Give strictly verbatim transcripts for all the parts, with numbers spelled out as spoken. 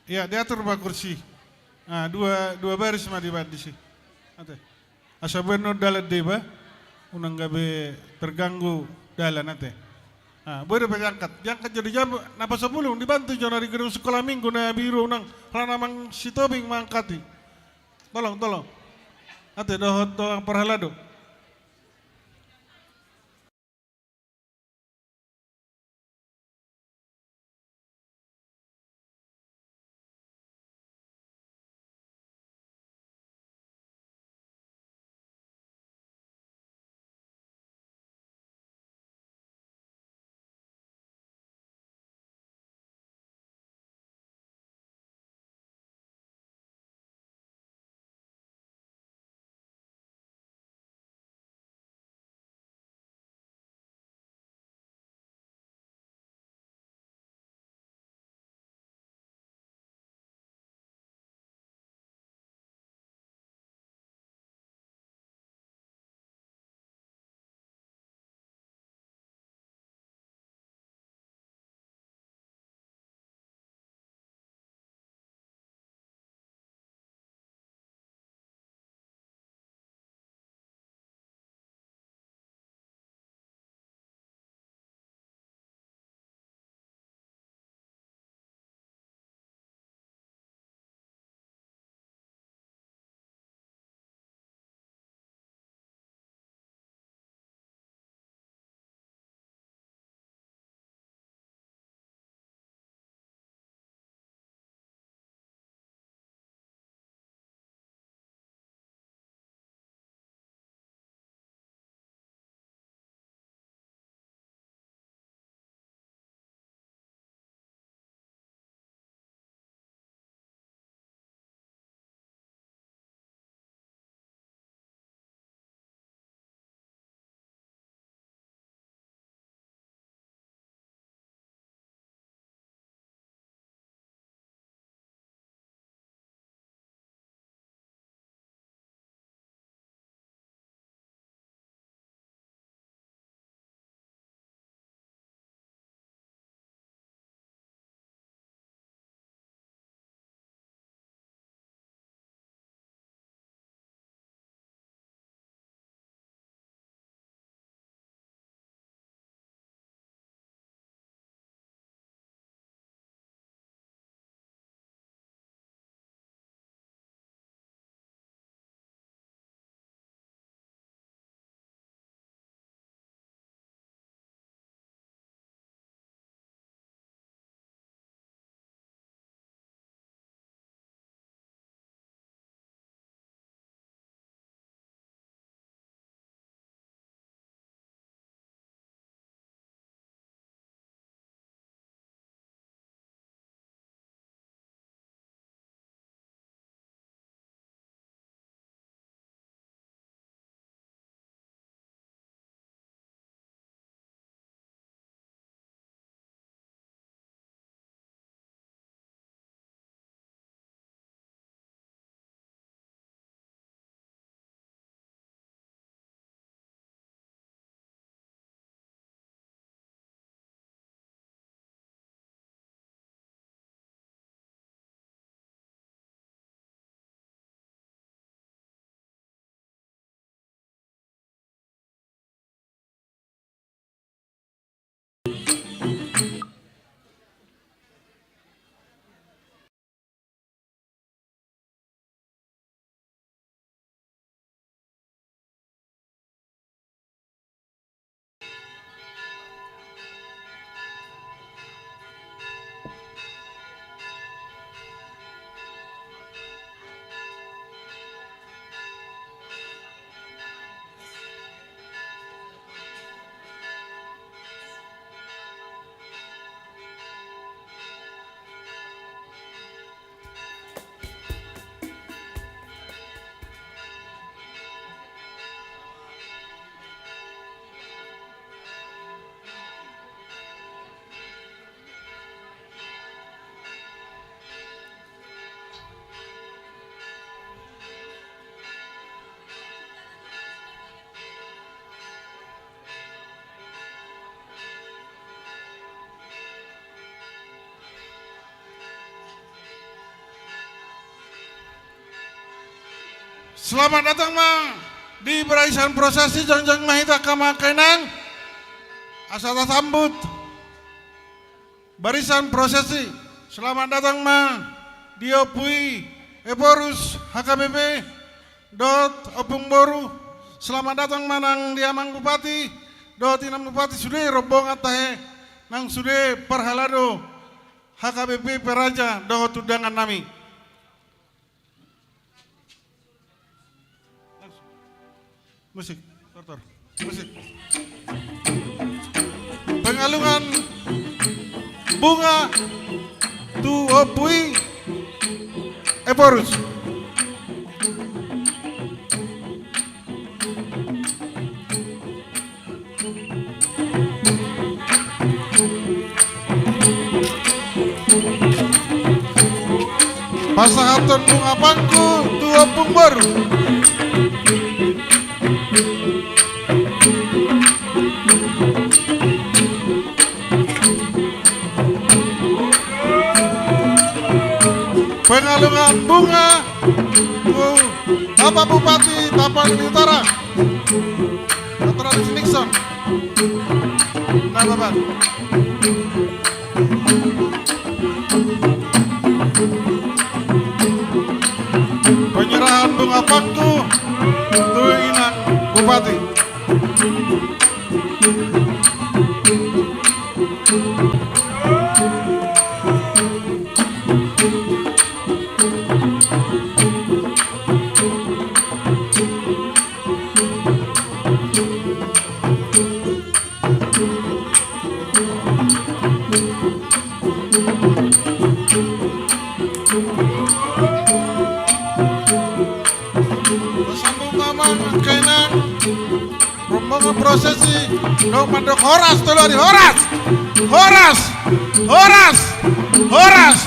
Ia, diatur ma kursi. Ah, dua, dua baris ma dibaen disi. Ate. Asa boi on dalan deba. Unang gabe terganggu dalan, ate. Ah, boi dope diangkat. Diangkat jo di jam, na pasapulu, dibantu jo na di gedung sekolah minggu na biru unang. Alana amang si Tobing mangangkati. Tolong, tolong. Ate, dohot, dohot parhalado. Selamat datang ma di barisan prosesi, jongjong ma hita angka amang inang. Asa tasambut barisan prosesi. Selamat datang ma di Ompu i Ephorus H K B P dohot Ompung Boru. Selamat datang ma nang di Amang Bupati dohot Inang Bupati, sude rombongan tahe nang sude parhalado H K B P Peraja dohot undangan nami. Musik, tor, tor. Musik. Pengalungan bunga tu Ompu i Ephorus. Pasahathon bunga pangku tu Ompung Boru. Pengalungan bunga tu Bapak Bupati Tapanuli Utara, Doktor Anies Nixon. Nah, Bapak. Penyerahan bunga pangku tu Inang Bupati. Sambung ma amang, angka inang. Rombongan prosesi, dok mandok horas, tolu ari, horas! Horas! Horas! Horas!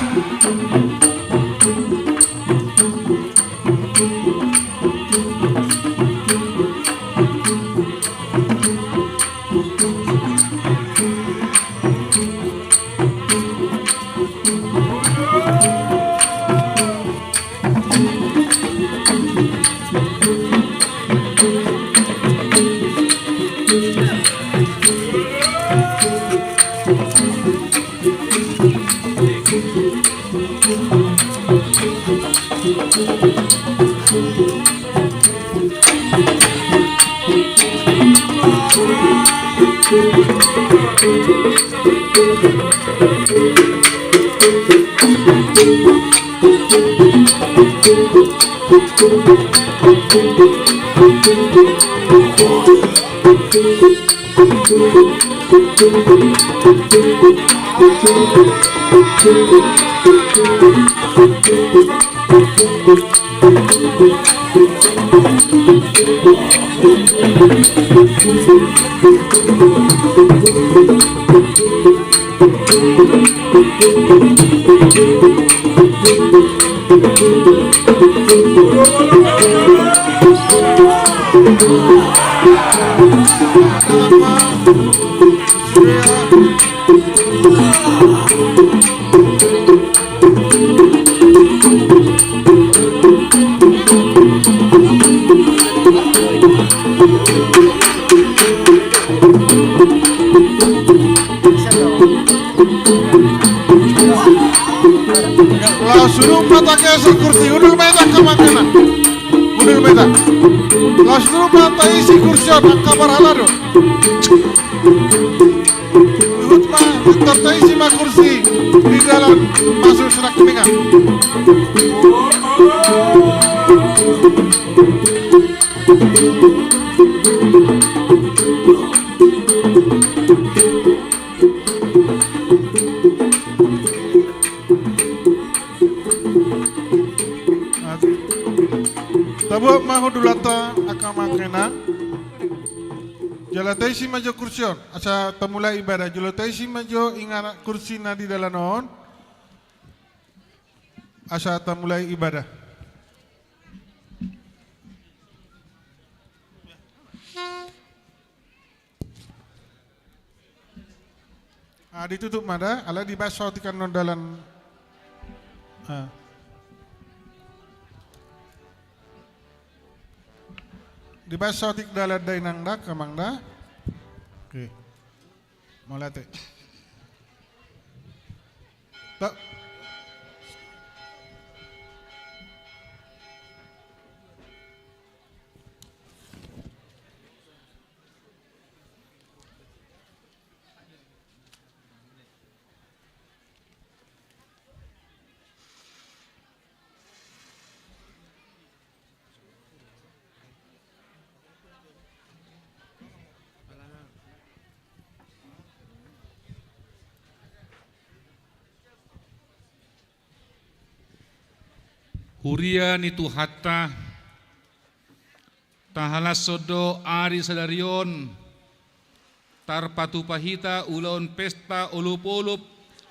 Laos udut ma tageser kursi, udut ma hita angka amang inang. Udut ma hita. Laos udut ma taisi kursi on, angka parhalado. Huhut ma, huhut taisi ma kursi di dalan masuk Sirangkingan. Tabuat ma hundulanta angka amang inang. Jala taisi ma jo kursi on, asa tamulai ibadah. Jolo taisi ma jo inganan kursi na di dalan on, asa tamulai ibadah. Ah, ditutup ma da, alai dibas saotik annon dalan. Ah. Dibahen saotik dalan da inang da, amang da. Oke. Mauliate. Ta- Huria ni Tuhanta, tahalashon do ari sadari on, tarpatupa hita ulaon pesta olopolop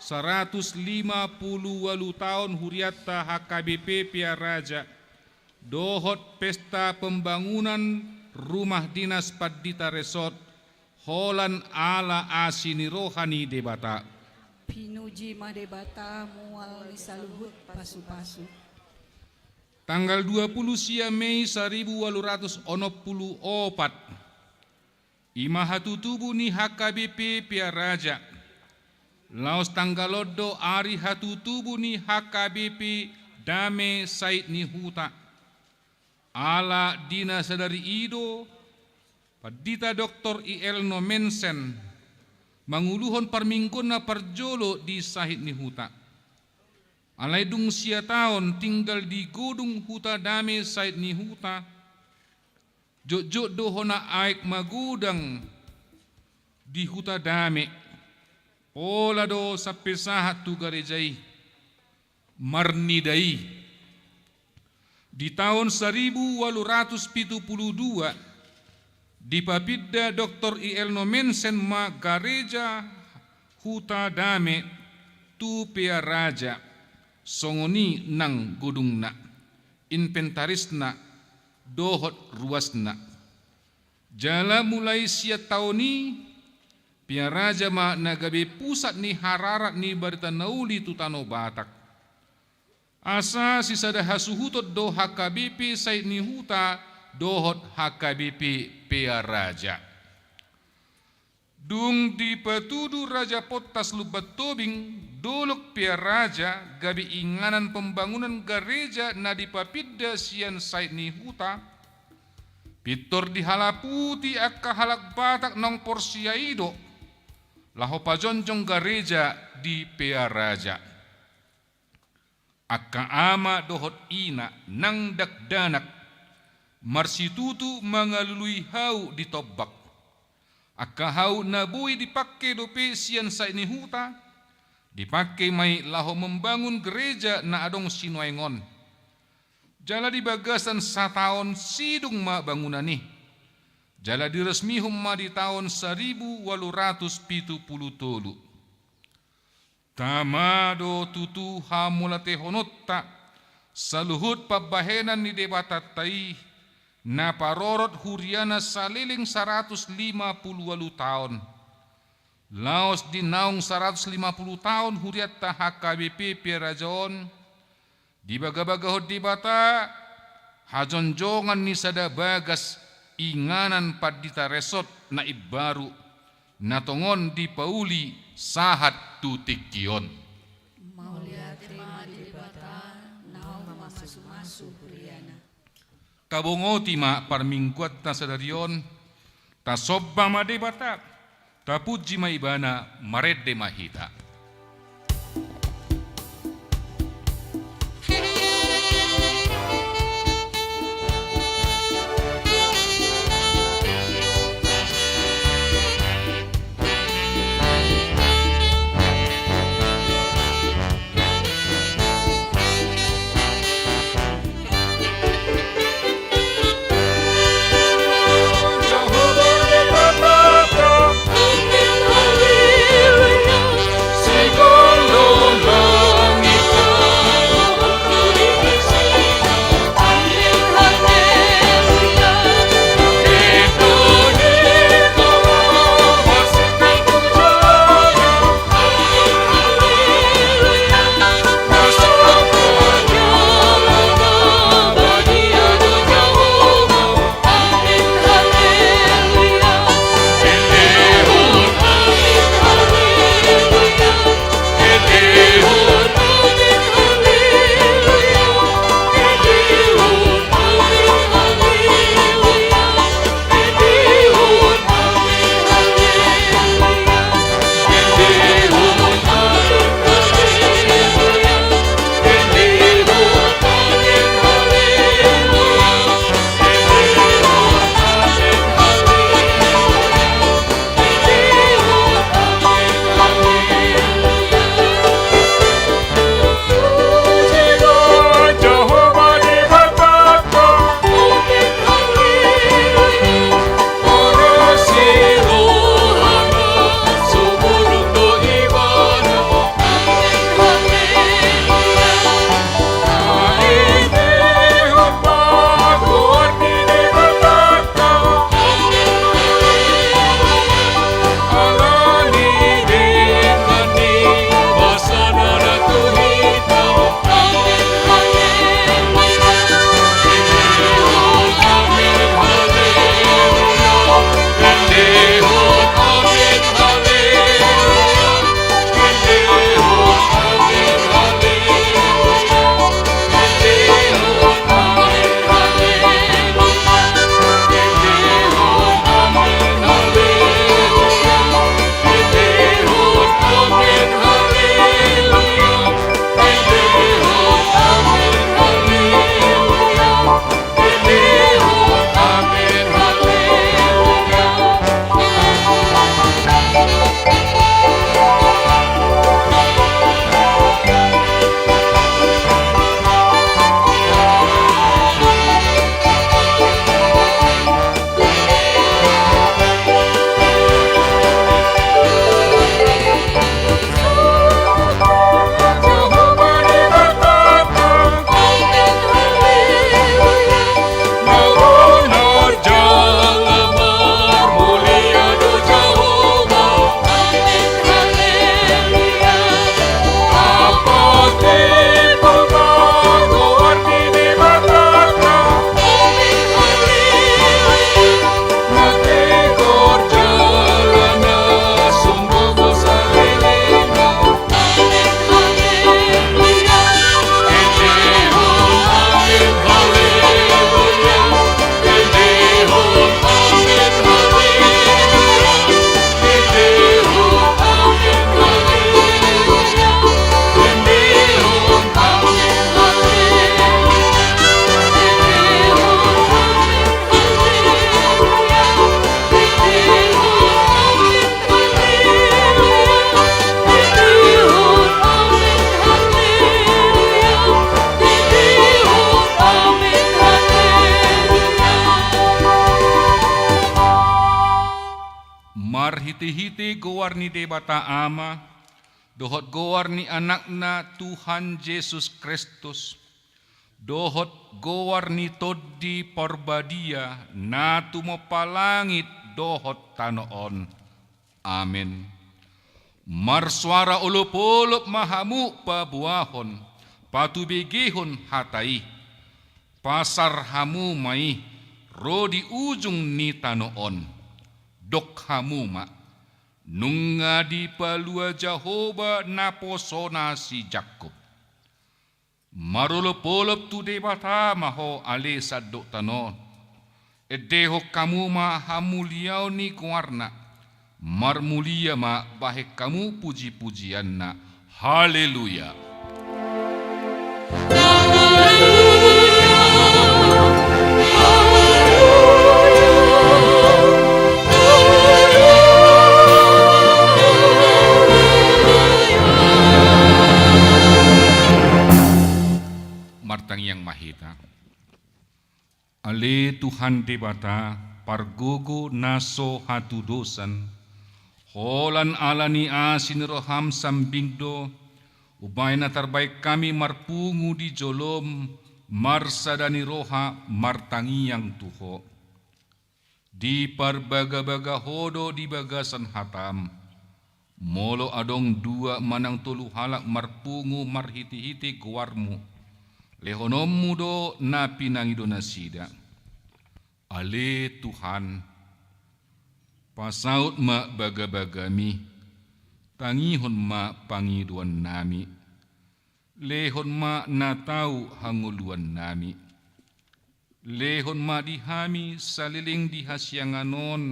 saratus lima pulu ualu taon hurianta H K B P Pearaja, dohot pesta pembangunan rumah dinas Pandita Resort, holan ala asi ni roha ni Debata. Pinuji ma Debata mual ni saluhut pasupasu. Tanggal dua pulu sia Mei saribu ualu ratus onom pulu opat, i ma hatutubu ni H K B P Pearaja. Laos tanggal on do ari hatutubu ni H K B P Dame Sait ni Huta. Ala di na sadari i do Pandita Doktor I L Nommensen manguluhon parmingguonna parjolo di Sait ni Huta. Alai dung sia taon tinggal di godung Huta Dame Sait ni Huta, jotjot do hona aek magodang di Huta Dame. Pola do sampe sahat tu gareja i, marnida i. Di taon saribu ualu ratus pitu pulu dua, dipapinda Doktor I L Nommensen ma gareja Huta Dame tu Pearaja, songon i nang godungna, inventarisna, dohot ruasna. Jala mulai sian taon i, Pearaja ma na gabe pusat ni hararat ni barita na uli tu Tano Batak. Asa sisada hasuhuton do H K B P Sait ni Huta dohot H K B P Pearaja. Dung dipatudu Raja Pontas Lumban Tobing, dolok Pearaja gabe inganan pembangunan gareja na dipapinda sian Sait ni Huta, pintor dihalaputi angka halak Batak naung porsea i do, laho pajongjong gareja di Pearaja. Angka ama dohot ina nang dakdanak marsitutu mangalului hau di tombak. Angka hau na boi dipangke dope sian Sait ni Huta, dipangke ma i laho mambangun gareja na adong sinuaeng on. Jala di bagasan sataon sidung ma bangunan i. Jala diresmihon ma di taon saribu ualu ratus pitu pulu tolu. Tama do tutu hamauliatehononta saluhut pambahenan ni Debatanta i, na parorot huriana saleleng saratus lima pulu ualu taon. Laos di naung saratus lima pulu taon hurianta H K B P Pearaja on, dibagabagahon Debata hajonjongan ni sada bagas inganan Pandita Resort na imbaru, na tongon dipauli sahat tu tingki on. Mauliate ma di Debata, naung mamasumasu huriana. Tabongoti ma parmingguanta sadari on, tasomba ma Debata, tapuji ma Ibana, marende ma hita. goar ni Debata Ama, dohot goar ni Anakna Tuhan Jesus Kristus, dohot goar ni Tondi Parbadia, na tumompa langit dohot tano on. Amen. Marsoara olopolop ma hamu paboahon, patubegehon hata i. Pasar hamu ma i ro di ujung ni tano on. Dok hamu ma: Nunga dipalua Jahowa naposona si Jakkob. Marolopolop tu Debata ma ho ale sandok tano. Endehon hamu ma hamuliaon ni goarna. Marmulia ma bahen hamu pujipujianna. Haleluya. Martangiang ma hita. Ale Tuhan Debata, pargogo na so hatudosan, holan ala ni asi ni roham sambing do, umbahen na tarbahen hami marpungu di jolom, marsada ni roha martangiang tu Ho. Diparbagabaga Ho do di bagasan hatam. Molo adong dua manang tolu halak marpungu marhitehite goarmu, lehononmu do na pinangido nasida. Ale Tuhan, pasaut ma bagabagami, tangihon ma pangidoannami, lehon ma na tau hangoluannami. Lehon ma di hami saleleng di hasiangan on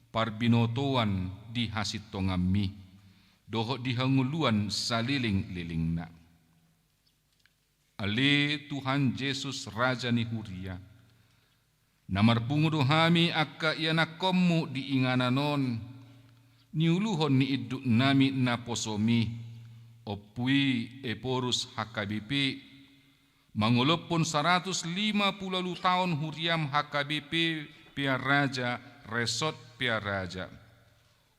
parbinotoan di hasintonganmi, dohot di hangoluan salelenglelengna. Ale Tuhan Jesus, Raja ni Huria, na marpungu do hami angka ianakhonmu di inganan on, niuluhon ni induknami naposomi, Ompu i Ephorus H K B P, mangolophon saratus lima pulu ualu taon huriam H K B P Pearaja, Resort Pearaja.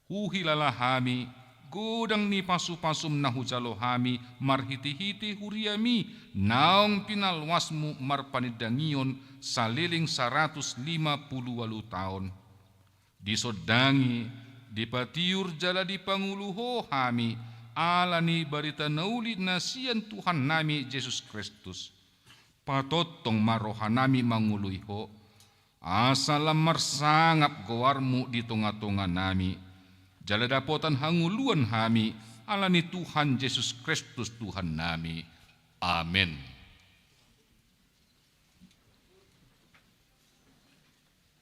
Huhilala hami godang ni pasupasum na hujalo hami marhitehite huriam i naung pinaloasmu marpanindangion saleleng saratus lima pulu ualu taon. Disondangi, dipatiur jala dipangolu Ho hami ala ni barita na uli na sian Tuhannami Jesus Kristus. Patongtong ma rohanami mangoloi Ho, asa lam marsangap goarmu di tongatonganami, jala dapotan hangoluan hami ala ni Tuhan Jesus Kristus Tuhannami. Amen.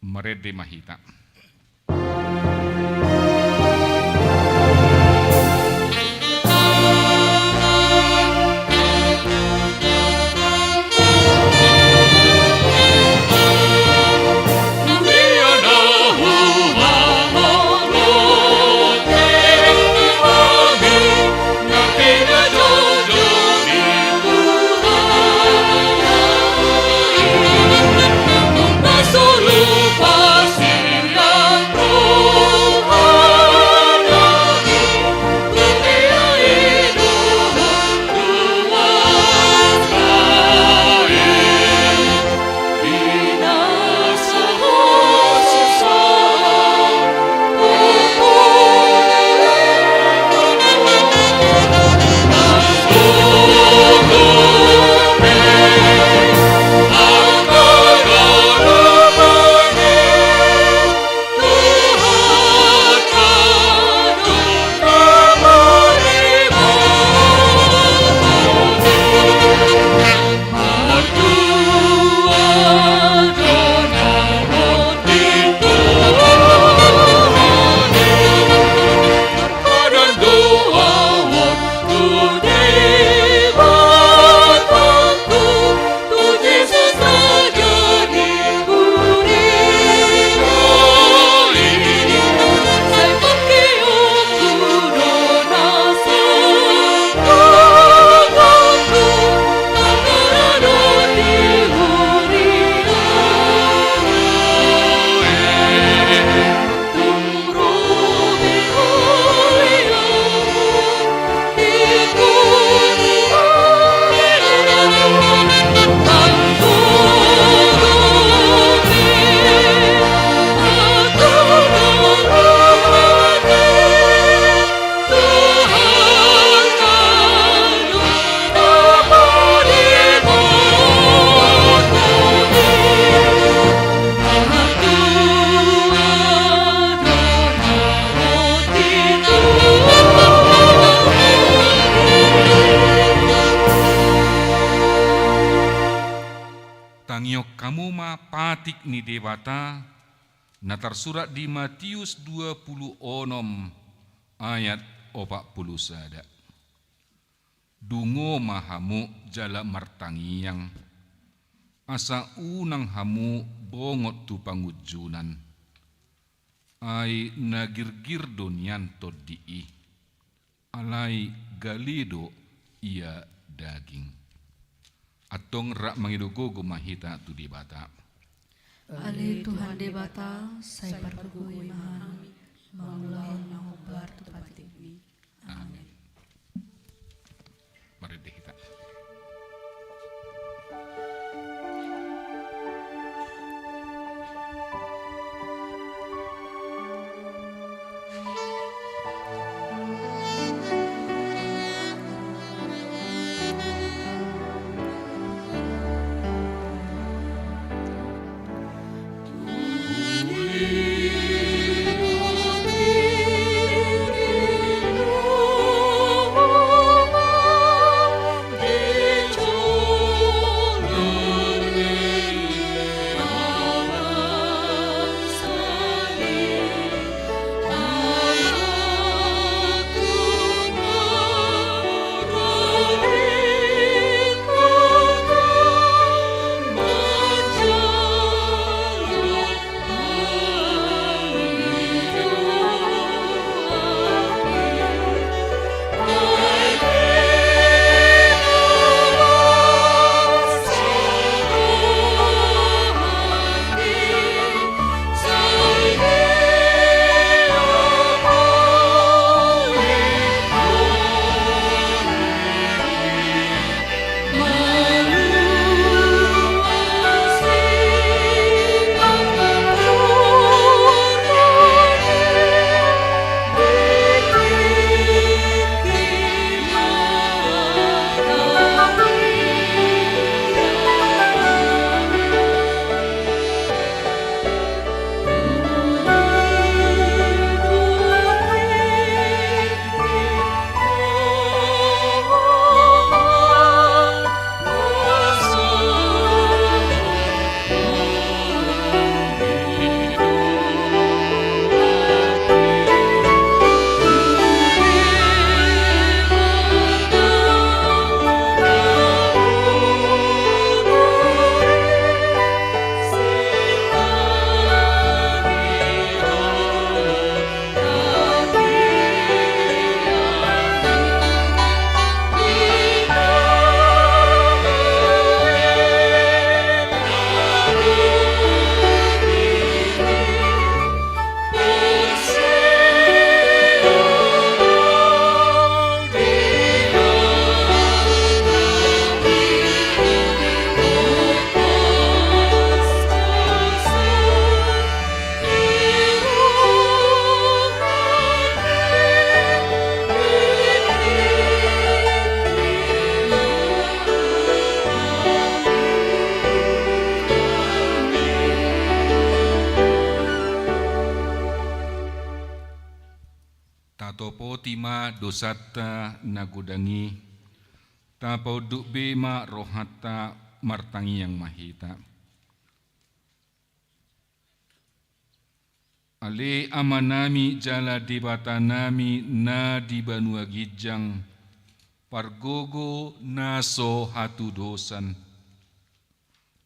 Marende ma hita. patik ni Debata na tarsurat di Matius dua pulu onom ayat opat pulu sada. Dungo ma hamu jala martangiang, asa unang hamu bongot tu pangunjunan. Ai na girgir do nian Tondi i, alai gale do ia daging. Antong rap mangido gogo ma hita tu Debata. Ale Tuhan Debata, sai pargogoi ma hami mangulahon na hombar tu patikMi. Amen. Marende hita. Tatopoti ma dosanta na godang i, tapaunduk be ma rohanta, martangiang ma hita. Ale Amanami jala Debatanami na di banua ginjang, pargogo na so hatudosan,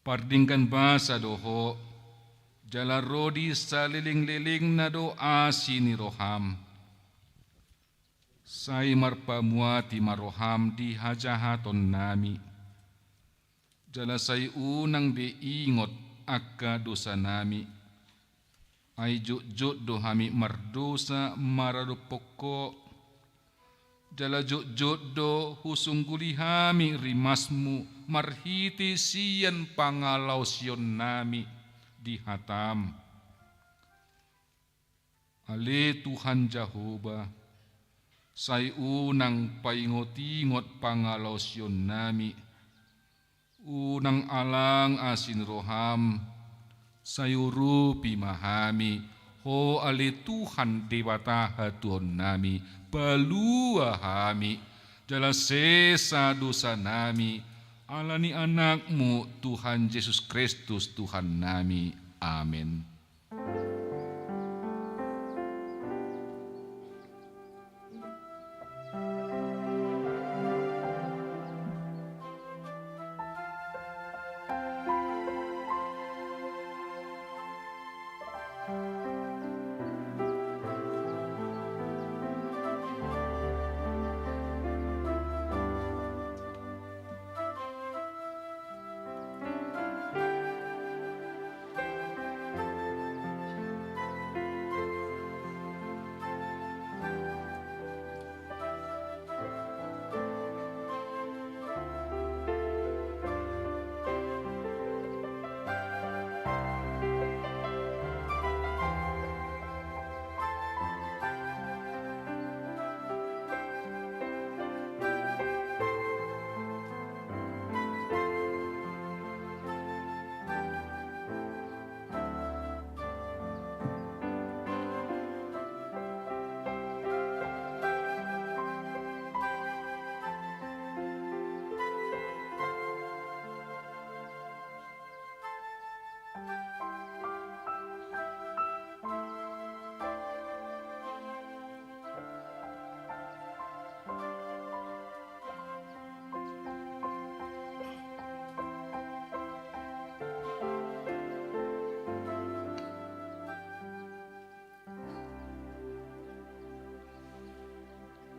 pardenggan basa do Ho, jala ro di salelenglelengna do asi ni rohaM. Sai marpamuati ma rohaM di hajahatonnami. Jala sai unang be ingot angka dosanami. Ai jotjot do hami mardosa maradophon Ho. Jala jotjot do husungguli hami rimasMu marhite sian pangalaosionnami di hataM. Ale Tuhan Jahowa, sai unang paingotingot pangalaosionnami. Unang alang asi ni rohaM, sai urupi ma hami, Ho ale Tuhan Debata hatuaonnami, palua hami, jala sesa dosanami, Ala ni Anakmu, Tuhan Jesus Kristus, Tuhannami. Amen.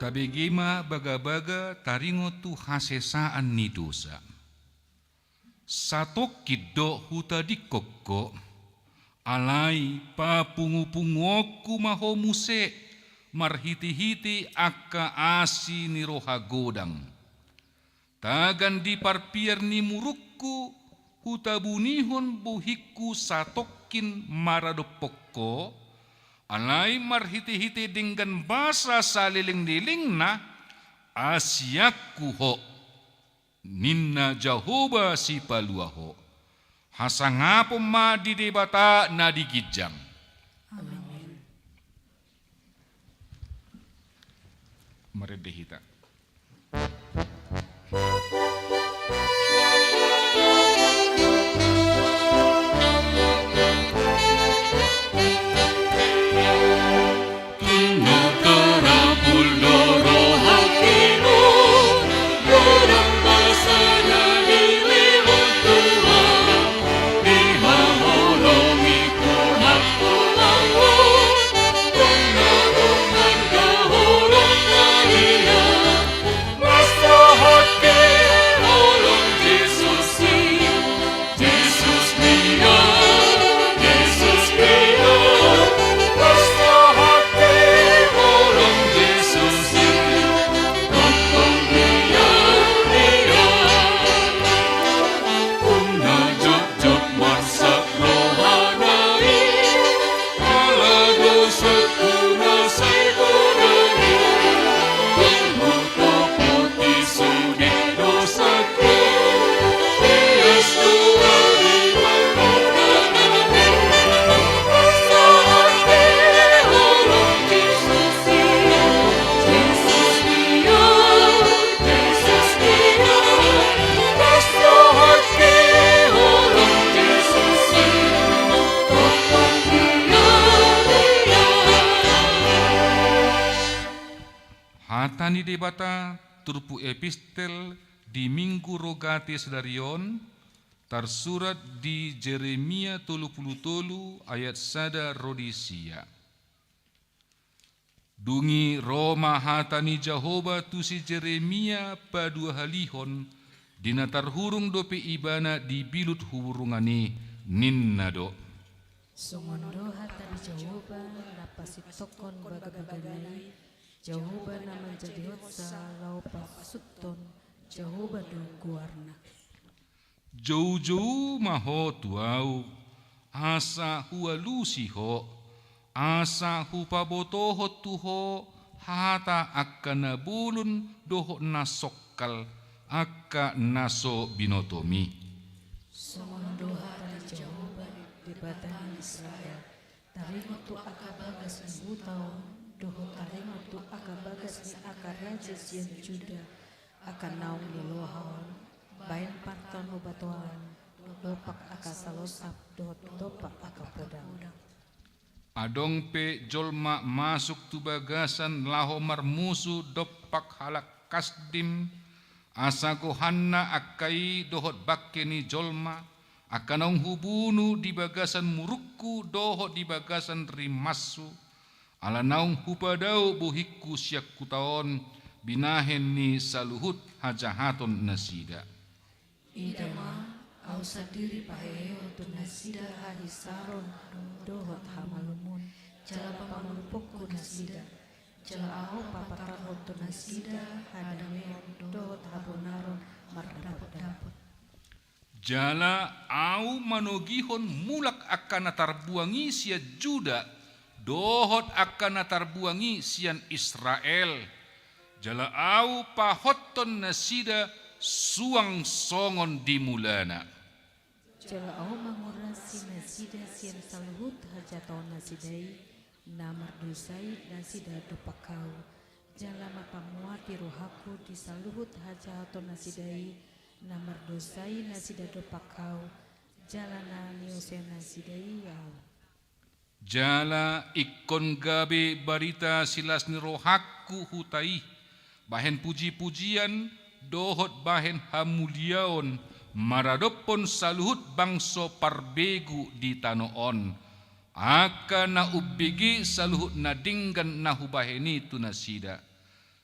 Tabege ma bagabaga taringot tu hasesaan ni dosa. Satongkin do hutadingkon ho, alai papungupunguonku ma ho muse marhitehite angka asi ni roha godang. Tagan di parpiar ni murukku hutabunihon bohingku satongkin maradophon ho, alai marhitehite denggan basa salelenglelengna asianku ho, ninna Jahowa Sipalua ho. Hasangapon ma di Debata na di ginjang. Amen. Marende hita. Hata ni Debata turpuk epistel di Minggu Rogate sadari on, tarsurat di Jeremia tolu pulu tolu ayat sada ro di sia. Dung i ro ma hata ni Jahowa tu si Jeremia paduahalihon, di na tarhurung dope ibana di bilut hurungan i, ninna do: Songon do hata ni Jahowa na pasintongkon bagabagana i, Jahowa na manjadihonsa laho pasuthon, Jahowa do goarna. Joujou ma ho tu ahu, asa hualusi ho, asa hupabotohon tu ho hata angka na bolon dohot na songkal, angka na so binotomi. Songon do hata ni Jahowa, Debata ni Israel: Taringot tu angka bagas ni huta on, dohot taringot tu angka bagas ni angka raja sian Juda, angka naung niloha on, Baen partan hubatoan, dompak angka salosap dohot dompak angka podang. Adong pe jolma masuk tu bagasan laho marmusu dompak halak Kasdim, asa gohanna angka i dohot bangke ni jolma, angka naung hubunu di bagasan murukku dohot di bagasan rimashu, ala naung hupadao bohingku sian huta on, binahen ni saluhut hajahaton nasida. Ida ma, ahu sandiri paheheon tu nasida hahisaron dohot hamalumon, jala pamalumponku nasida, jala ahu papatarhon tu nasida hadameon dohot habonaron mardapotdapot. Jala ahu manogihon mulak angka na tarbuang i sian Juda, dohot angka na tarbuang i sian Israel. Jala ahu pahothon nasida suang songon di mulana. Jala ahu mangurasi nasida sian saluhut hajatahon nasida i, na mardosai nasida dompak ahu. Jala marpamuati rohangku di saluhut hajahaton nasida i, na mardosai nasida dompak ahu, jala na niosei nasida i ahu. Jala ingkon gabe barita silas ni rohangku huta i, bahen pujipujian, dohot bahen hamuliaon, maradophon saluhut bangso parbegu di tano on. Angka na umbege saluhut na denggan na hubahen i tu nasida.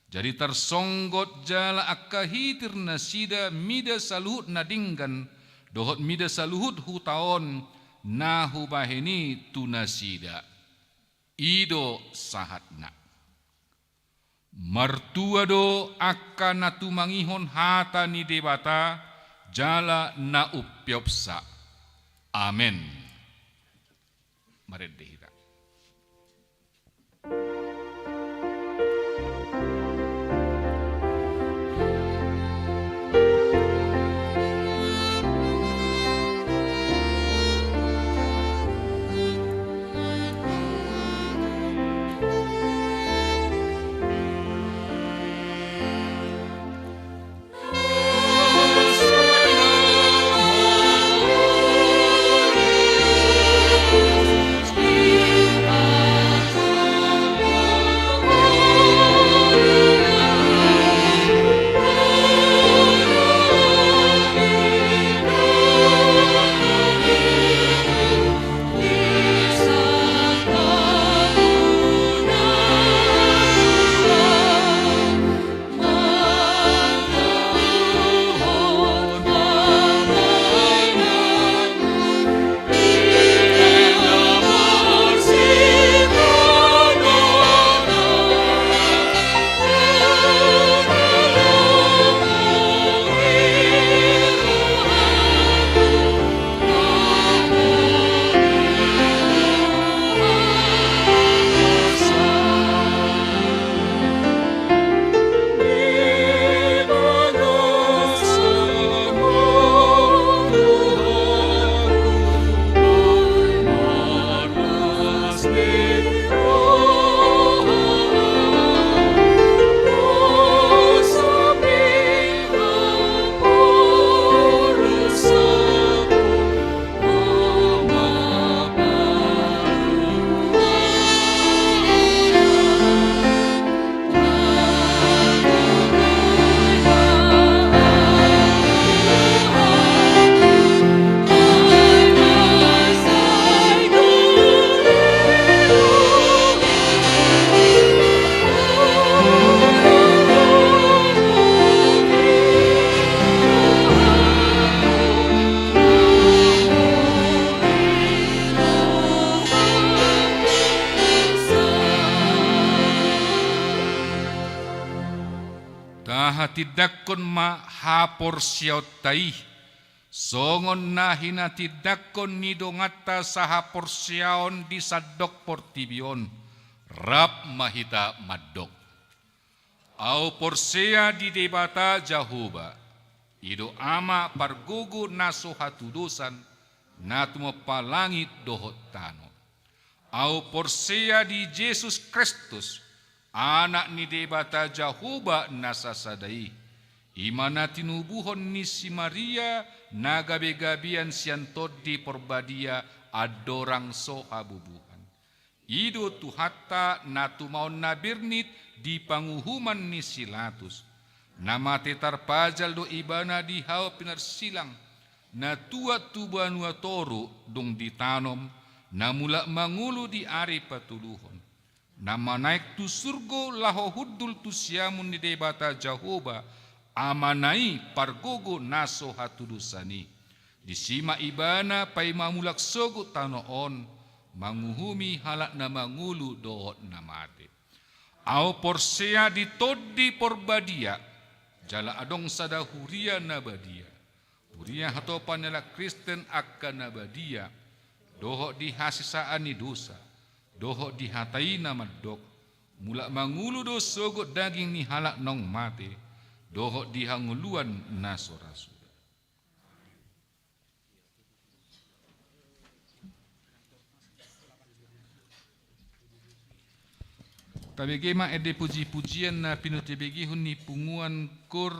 Jadi tarsonggot jala angka hitir nasida mida saluhut na denggan, dohot mida saluhut huta on na hubahen i tu nasida. I do sahatna. Martua do angka na tumangihon hata ni Debata, jala na umpeopsa. Amen. Marende hita. Tahatindangkon ma haporseaonta i, songon na hinatindangkon ni donganta sahaporseaon di sandok portibi on, rap ma hita mandok. Ahu porsea di Debata Jahowa, i do Ama pargogo na so hatudosan, na tumompa langit dohot tano. Ahu porsea di Jesus Kristus, Anak ni Debata Jahowa na sasada i, I ma na tinubuhon ni si Maria na gabe-gabean sian Tondi Porbadia andorang so habubuhan. I do Tuhanta na tumaon na bernit di panguhuman ni si Latus. Na mate tarpajal do ibana di hau pinarsilang, na tuat tu banua toru dung ditanom, na mulak mangolu di ari patoluhon. Na manaek tu surgo laho hundul tu siamun ni Debata Jahowa, Amana i pargogo na so hatudosan i. Disi ma ibana paima mulak sogot tano on, manguhumi halak na mangolu dohot na mate. Ahu porsea di Tondi Porbadia, jala adong sada huria na badia. Huria hatopan ni halak Kristen angka na badia, dohot di hasesaan ni dosa, dohot di hata i na mandok, mulak mangolu do sogot daging ni halak naung mate, dohot di hangoluan na so ra suda. Tabege ma ende puji-pujian na pinutubegehon ni punguan Gor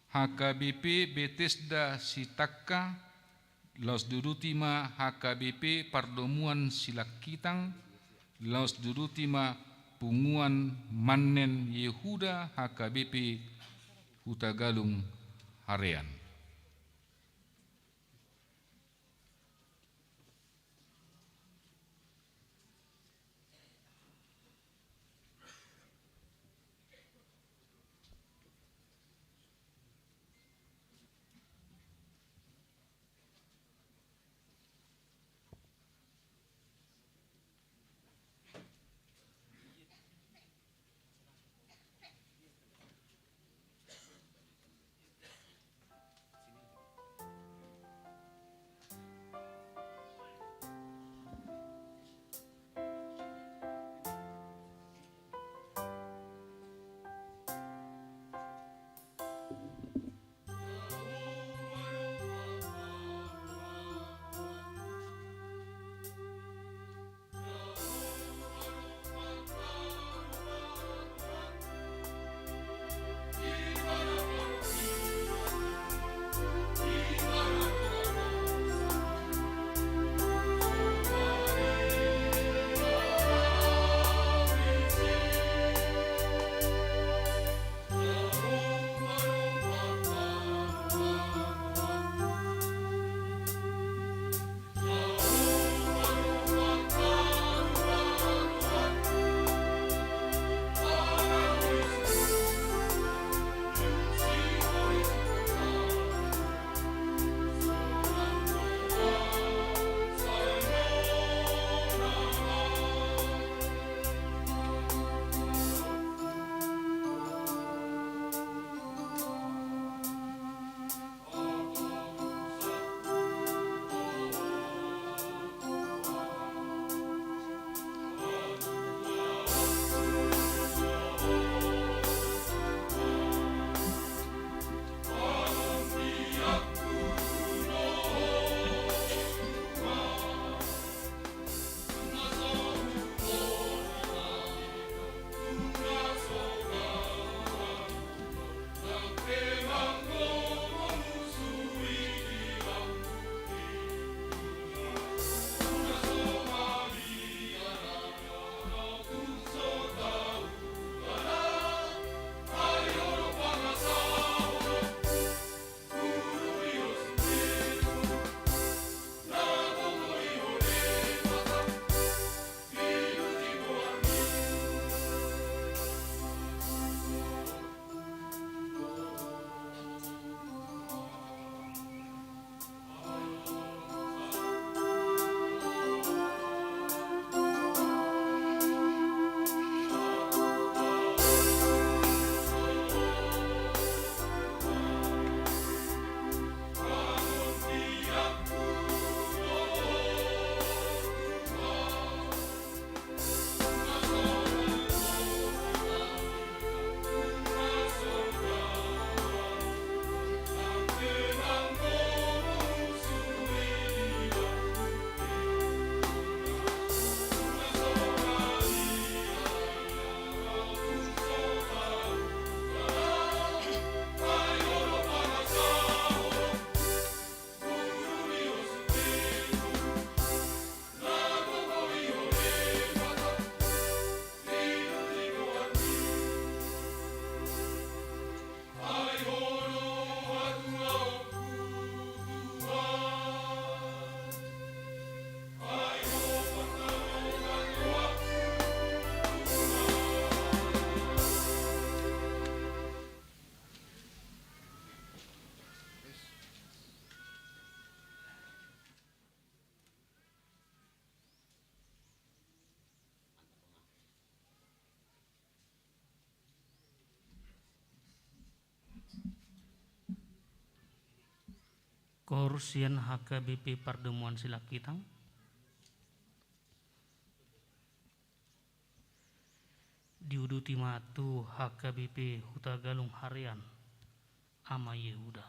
H K B P Betesda Sitangka, laos duduti ma H K B P Pardomuan Silakkitang, laos duduti ma punguan Mannen Yehuda H K B P Hutagalung Harean. Paurus sian H K B P Pardomuan Silangkitang. Diuduti ma tu H K B P Hutagalung Harean, Ama Yehuda.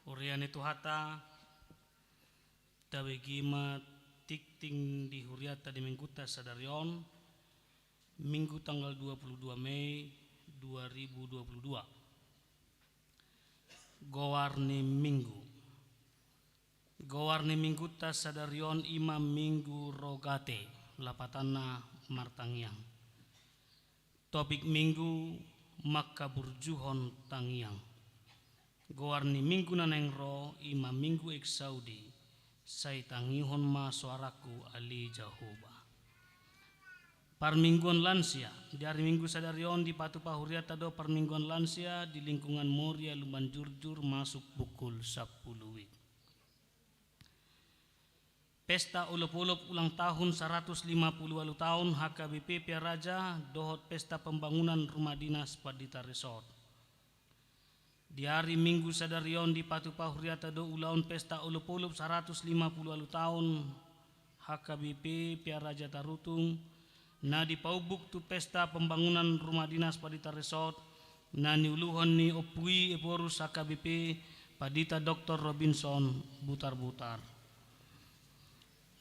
Huria ni Tuhanta, tabege ma tingting di hurianta di minggunta sadari on, Minggu tanggal dua puluh dua Mei dua ribu dua puluh dua. Goar ni Minggu. Goar ni minggunta sadari on i ma Minggu Rogate, lapatanna martangiang. Topik Minggu, mangkaburjuhon tangiang. Goar ni Minggu na naeng ro i ma Minggu Exaudi, sai tangihon ma soarangku ale Jahowa. Parmingguan lansia, di ari Minggu sadari on dipatupa hurianta do parmingguan lansia di lingkungan Moria Lumbanjurjur masuk pukul sampulu wib. Pesta olop-olop ulang tahun saratus lima pulu ualu taon H K B P Pearaja dohot pesta pembangunan rumah dinas Pandita Resort. Di ari Minggu sadari on dipatupa huriata do ulaon pesta olop-olop saratus lima pulu ualu taon H K B P Pearaja Tarutung, na dipaumbuk tu pesta pembangunan rumah dinas Pandita Resort, na niuluhon ni Ompu i Ephorus H K B P Pandita Doktor Robinson Butarbutar.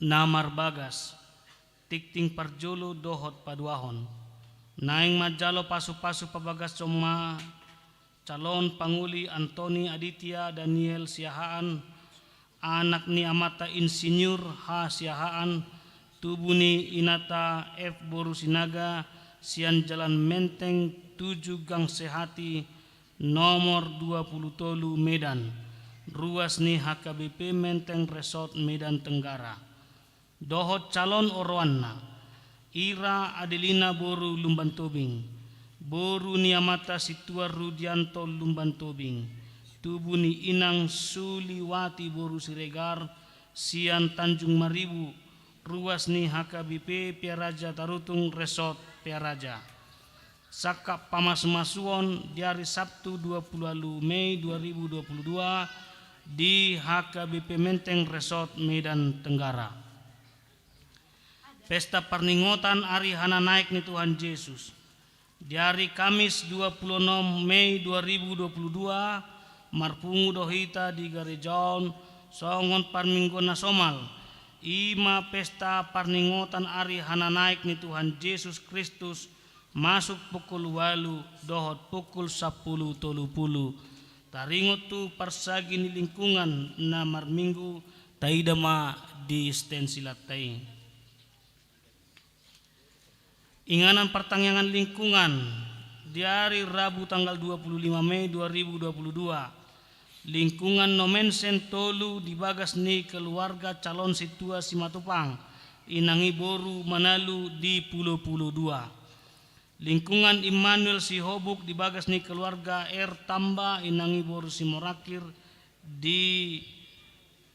Na marbagas, tingting parjolo dohot paduahon. Naeng manjalo pasu-pasu pabagashon ma calon pangoli Antoni Aditya Daniel Siahaan, anak ni amanta Insinyur H Siahaan, tubu ni inanta F boru Sinaga, sian Jalan Menteng tujuh Gang Sehati, nomor dua pulu tolu, Medan, ruas ni H K B P Menteng Resort Medan Tenggara. Dohot calon oroanna, Ira Adelina boru Lumban Tobing, boru ni amanta Situan Rudianto Lumban Tobing, tubu ni inang Suliwati boru Siregar, sian Tanjung Maribu, ruas ni H K B P Pearaja Tarutung Resort Pearaja. Sangkap pamasumasuon di ari Sabtu dua pulu ualu Mei dua ribu dua pulu dua di H K B P Menteng Resort Medan Tenggara. Pesta parningotan ari hananaek ni Tuhan Jesus. Di ari Kamis dua pulu onom Mei dua ribu dua pulu dua, marpungu do hita di gareja on songon parmingguan na somal, i ma pesta parningotan ari hananaek ni Tuhan Jesus Kristus, masuk pukul ualu dohot pukul sampulu tolu pulu. Taringot tu parsagi ni lingkungan na marminggu, taida ma di stensilanta i. Inganan partangiangan lingkungan di ari Rabu tanggal dua pulu lima Mei dua ribu dua pulu dua. Lingkungan Nommensen tolu di bagas ni keluarga calon sintua Simatupang, inang i boru Manalu di Pulo Pulo dua. Lingkungan Immanuel Sihobuk di bagas ni keluarga R Tamba, inang i boru Simorangkir di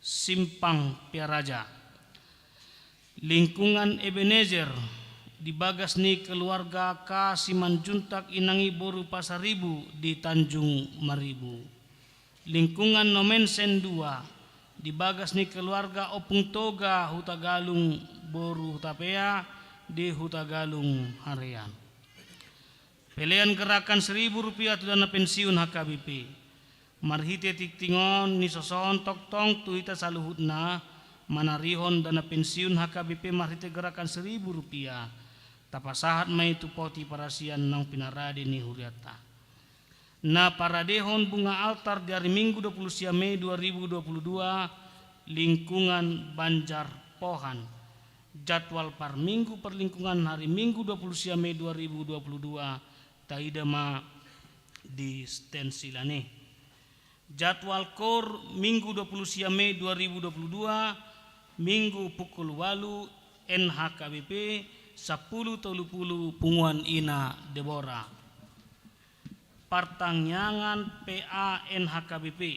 Simpang Pearaja. Lingkungan Ebenezer di bagas ni keluarga K Simanjuntak, inang i boru Pasaribu di Tanjung Maribu. Lingkungan Nommensen dua di bagas ni keluarga Ompung Toga Hutagalung boru Hutapea di Hutagalung Harian. Pelean gerakan seribu rupiah tu dana pensiun H K B P. Marhite tingting on nisosohon tongtong tu hita saluhutna, manarihon dana pensiun H K B P marhite gerakan seribu rupiah. Tapasahat ma i tu poti parasian naung pinarade ni hurianta. Na paradehon bunga altar di ari Minggu dua pulu sia Mei dua ribu dua pulu dua, lingkungan Banjar Pohan. Jadwal parminggu parlingkungan hari Minggu dua pulu sia Mei dua ribu dua pulu dua, taida ma di stensilan i. Jadwal koor Minggu dua pulu sia Mei dua ribu dua pulu dua, Minggu pukul ualu, N H K B P, sampulu tolu pulu, Punguan Ina Debora. Partangiangan P A N H K B P.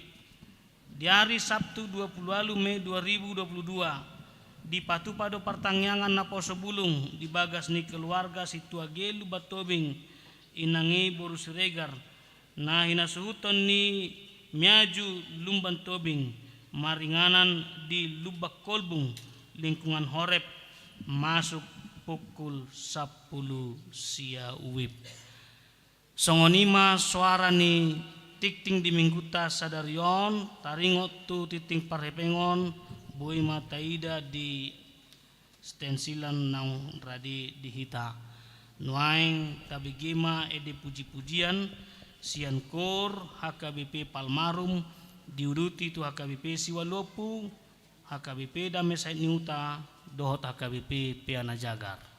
Di ari Sabtu dua pulu ualu Mei dua ribu dua pulu dua, dipatupa do partangiangan naposo bulung di bagas ni keluarga Sintua G Lumban Tobing, inang i boru Siregar, na hinasuhuton ni Miaju Lumban Tobing, maringanan di Lumban Kolbung, lingkungan Horeb, masuk pukul sampulu sia WIB. Songon i ma soara ni tingting di Minggunta sadari on, taringot tu tingting parhepengon, boi ma taida di stensilan naung rade di hita. Nuaeng tabege ma ende puji-pujian sian koor H K B P Palmarum, diuduti tu H K B P Siualuompu, H K B P Dame Sait ni Huta, dohot H K B P Peana Jagar.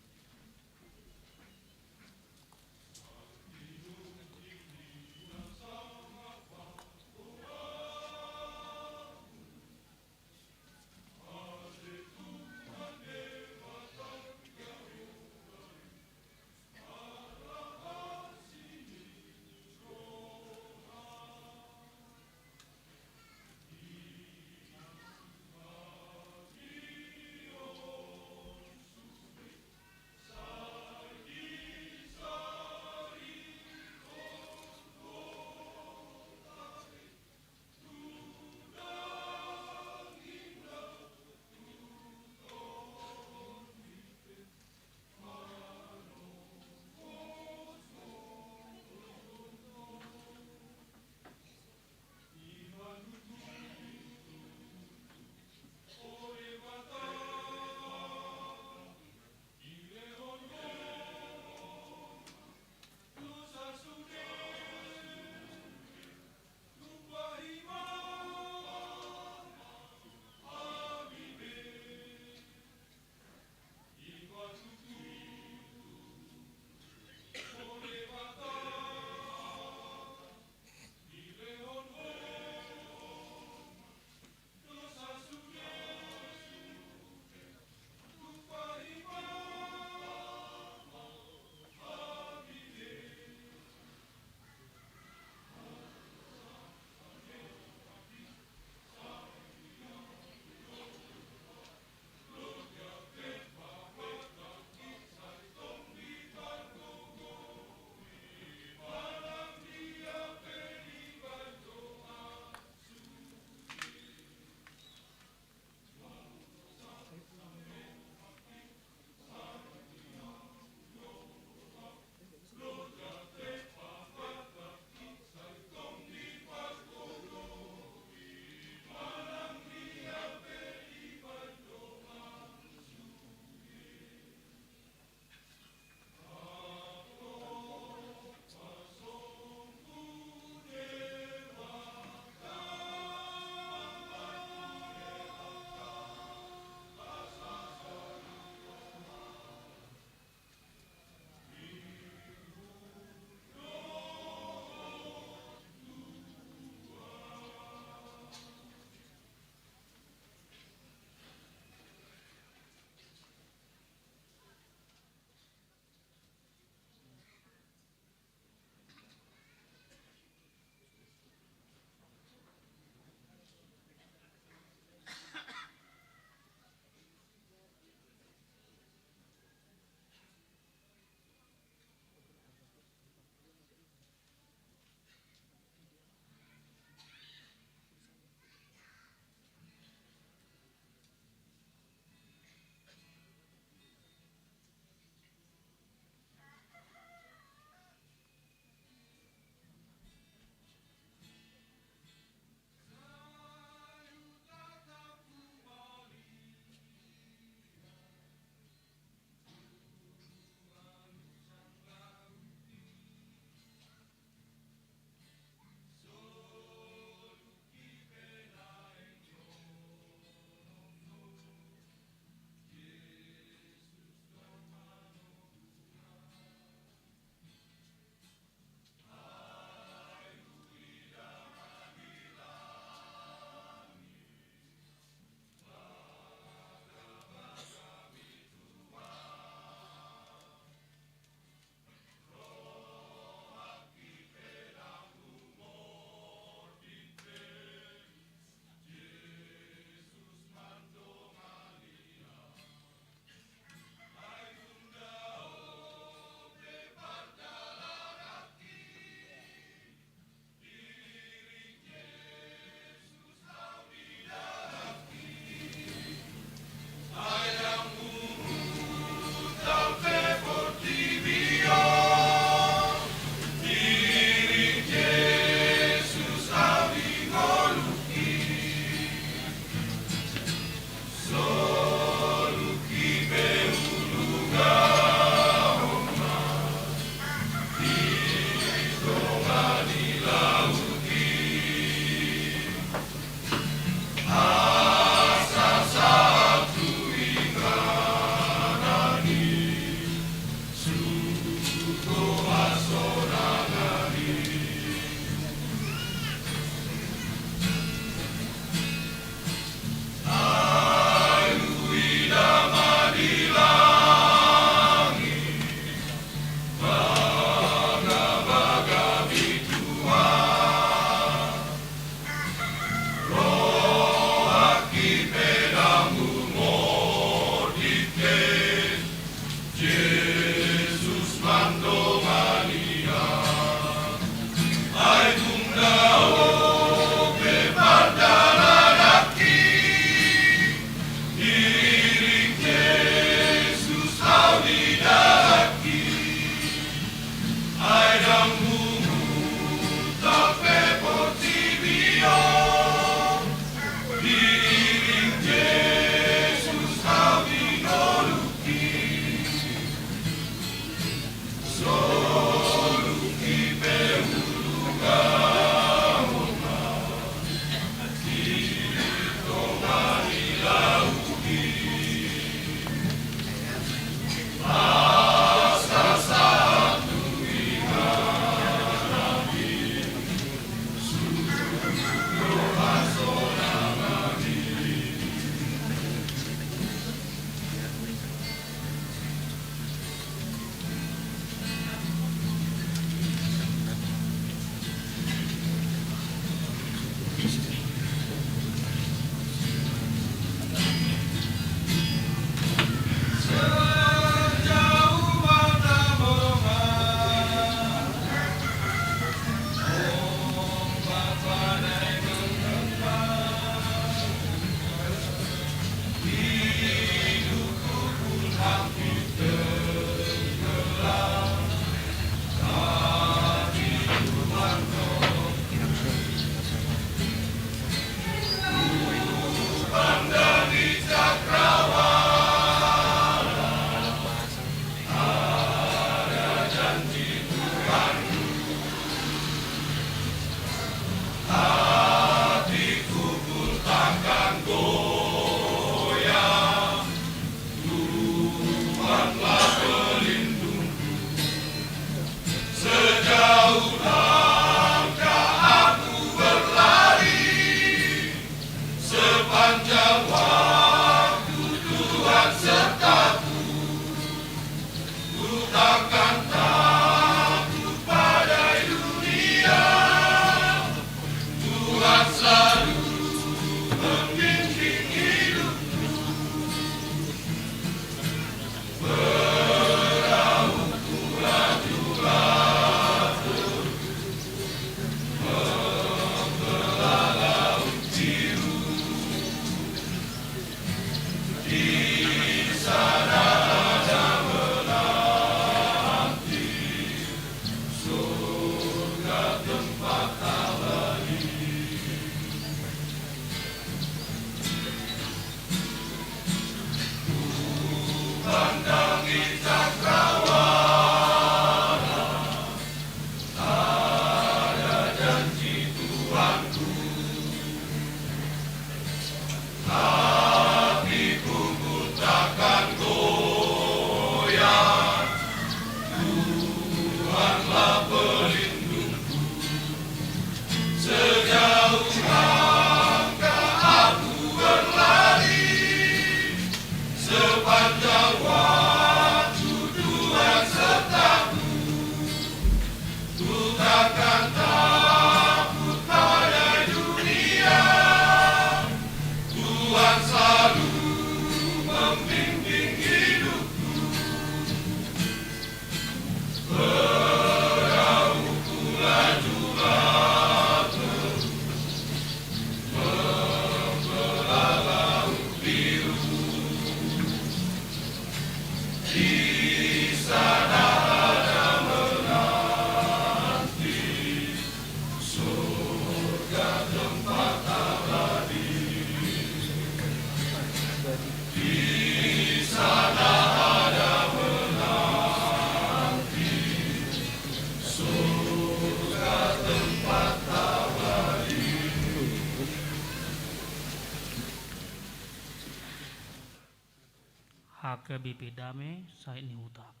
H K B P Dame, Sahit ni Huta.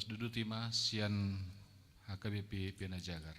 Duduti ma sian H K B P Pinajagar.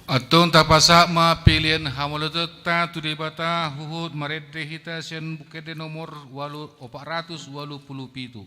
Antong tapasahat ma pelean hamauliateonta tu Debata huhut marende hita sian Buku Ende nomor walu, opat ratus walu pulu pitu.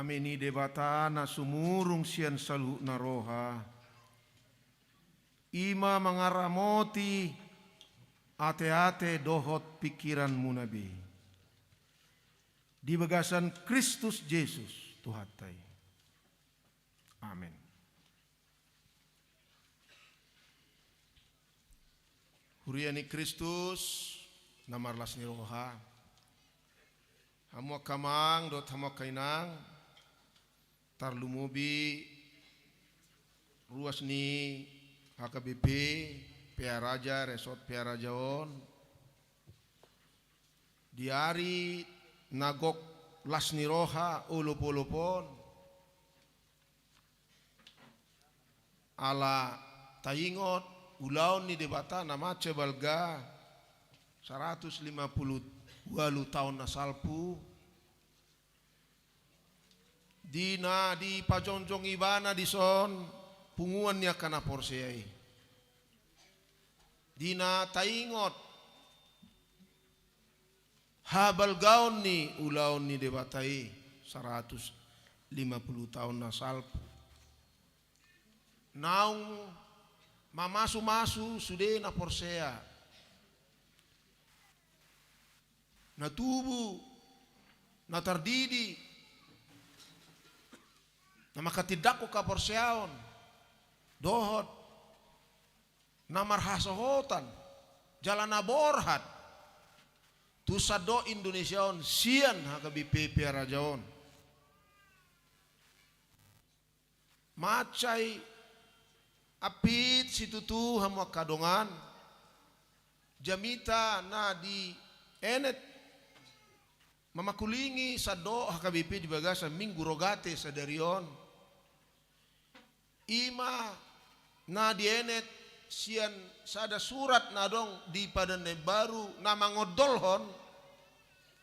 Dame ni Debata na sumurung sian saluhut na roha, i ma mangaramoti ateate dohot pingkiranmuna be, di bagasan Kristus Jesus Tuhanta i. Amen. Huria ni Kristus na marlas ni roha, hamu angka amang dohot hamu angka inang, tarlumobi ruas ni H K B P Pearaja, Resort Pearaja on, di ari na gok las ni roha olopolop on, ala taingot ulaon ni Debata na mansai balga saratus lima pulu ualu taon na salpu, di na dipajongjong Ibana dison punguan ni angka na porsea i, di na taingot habalgaon ni ulaon ni Debata i saratus lima pulu taon na salpu. Naung mamasumasu sude na porsea, na tubu, na tardidi, na manghatindanghon haporseaon, dohot na marhasohotan jala na borhat tu sandok Indonesia on sian H K B P Pearaja on. Mansai ampit situtu hamu angka dongan, jamita na dienet mamangkulingi sandok H K B P di bagasan Minggu Rogate sadari on, i ma na dienet sian sada surat na adong di Padan na Imbaru na mangondolhon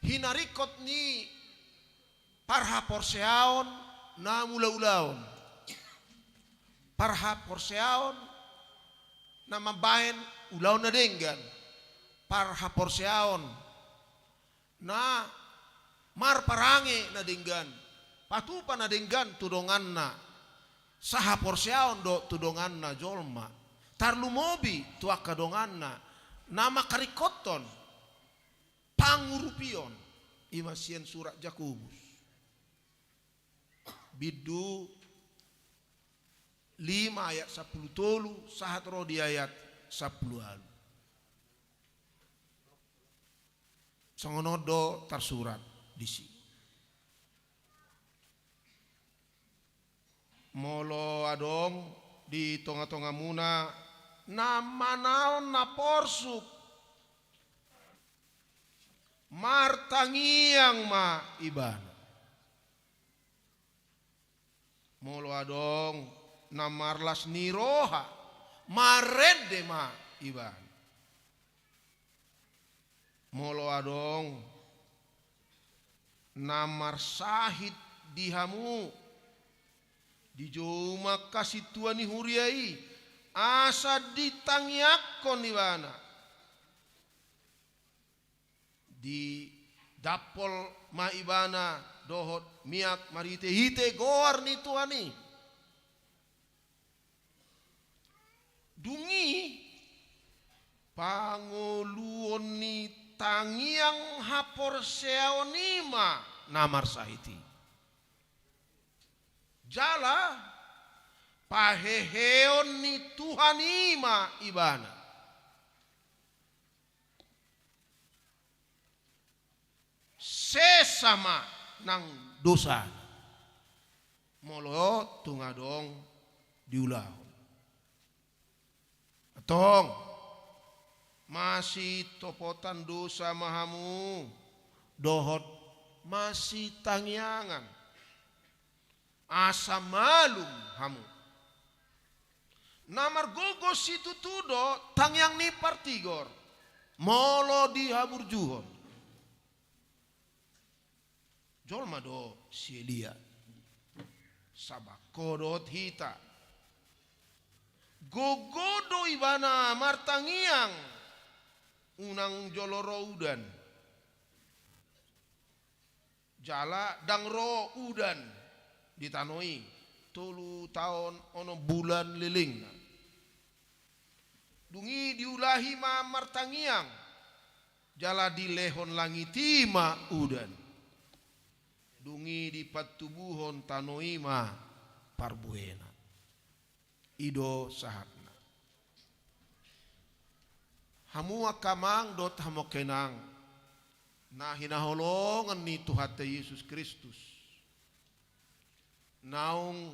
hinaringkot ni parhaporseaon na mulaulaon, parhaporseaon na mambahen ulaon na denggan, parhaporseaon na marparange na denggan, patupa na denggan tu donganna sahaporseaon dohot tu donganna jolma, tarlumobi tu angka donganna na mangharingkothon pangurupion, i ma sian surat Jakobus bindu lima ayat sampulu tolu sahat ro di ayat sampulu ualu. Songon on do tarsurat disi. Molo adong di tongatongamuna na manaon na porsuk, martangiang ma ibana. Molo adong na marlas ni roha, marende ma ibana. Molo adong na marsahit di hamu, dijou ma angka sintua ni huria i asa ditangiangkon ibana. Didampol ma ibana dohot miak marhitehite goar ni Tuhan i. Dung i pangoluon ni tangiang haporseaon i ma na marsahit i. Jala paheheon ni Tuhan i ma ibana. Sesa ma nang dosa molo tung adong diulahon. Antong, masitopotan dosa ma hamu dohot masitangiangan, asa malum hamu. Na margogo situtu do tangiang ni partigor molo dihaburjuhon. Jolma do si Elia, sabangko dohot hita. Gogo do ibana martangiang, unang jolo ro udan. Jala ndang ro udan. di tano i, tolu taon onom bulan lelengna. Dung i diulahi ma martangiang, jala dilehon langit i ma udan. Dung i dipantubuhon tano i ma parbuena. I do sahatna. Hamu angka amang dohot hamu angka inang, na hinaholongan ni Tuhanta Jesus Kristus, naung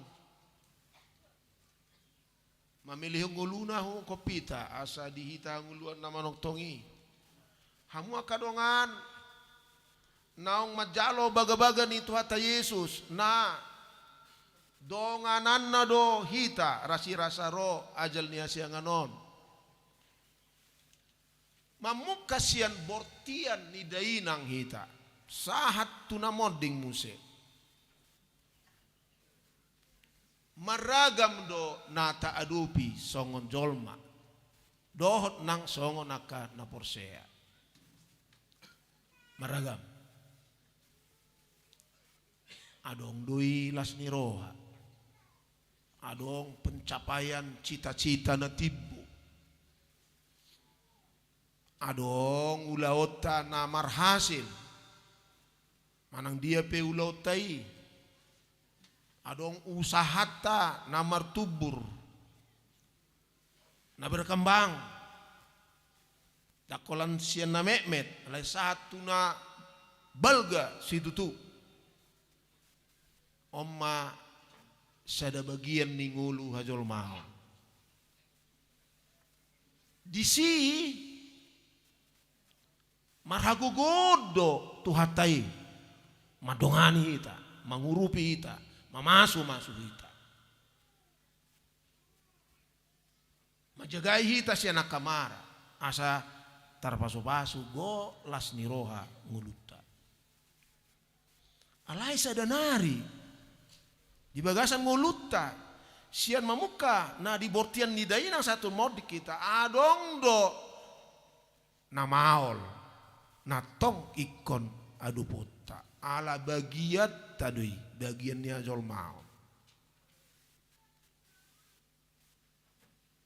mamelehon ngoluna huhut hita, asa di hita hangoluan na manongtong i. Hamu angka dongan, naung manjalo bagabaga ni Tuhanta Jesus, na dongananna do hita rasirasa ro ajal ni hasiangan on. Mamungka sian bortian ni dainang hita, sahat tu na monding muse. Marragam do na taadopi songon jolma, dohot nang songon angka na porsea. Marragam. Adong do i las ni roha. Adong pencapaian cita-cita na timbo. Adong ulaonta na marhasil. Manang dia pe ulaonta i. Adong usahanta na martumbur, na berkembang. Dang holan sian na metmet, alai sahat tu na balga situtu. On ma sada bagian ni ngolu hajolmaon. Disi marhagogoon do Tuhanta i mandongani hita, mangurupi hita, mamasumasu hita. Manjagai hita sian angka mara, asa tarpasupasu do las ni roha ngolunta. Alai sada nari di bagasan ngolunta, sian mamungka na di bortian ni dainang sahat tu monding hita, adong do na maol, na tong ingkon adoponta. Ala bagianta do i, bagian ni hajolmaon.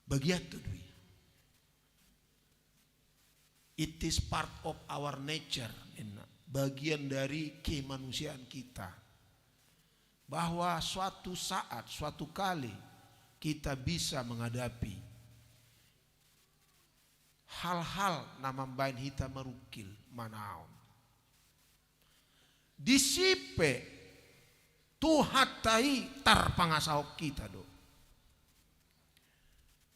Bagianta do i. It is part of our nature, ninna. Bagian dari kemanusiaan kita. Bahwa suatu saat, suatu kali kita bisa menghadapi hal-hal na mambahen hita marungkil, manaon. Disi pe Tuhanta i tarpangasahon hita do.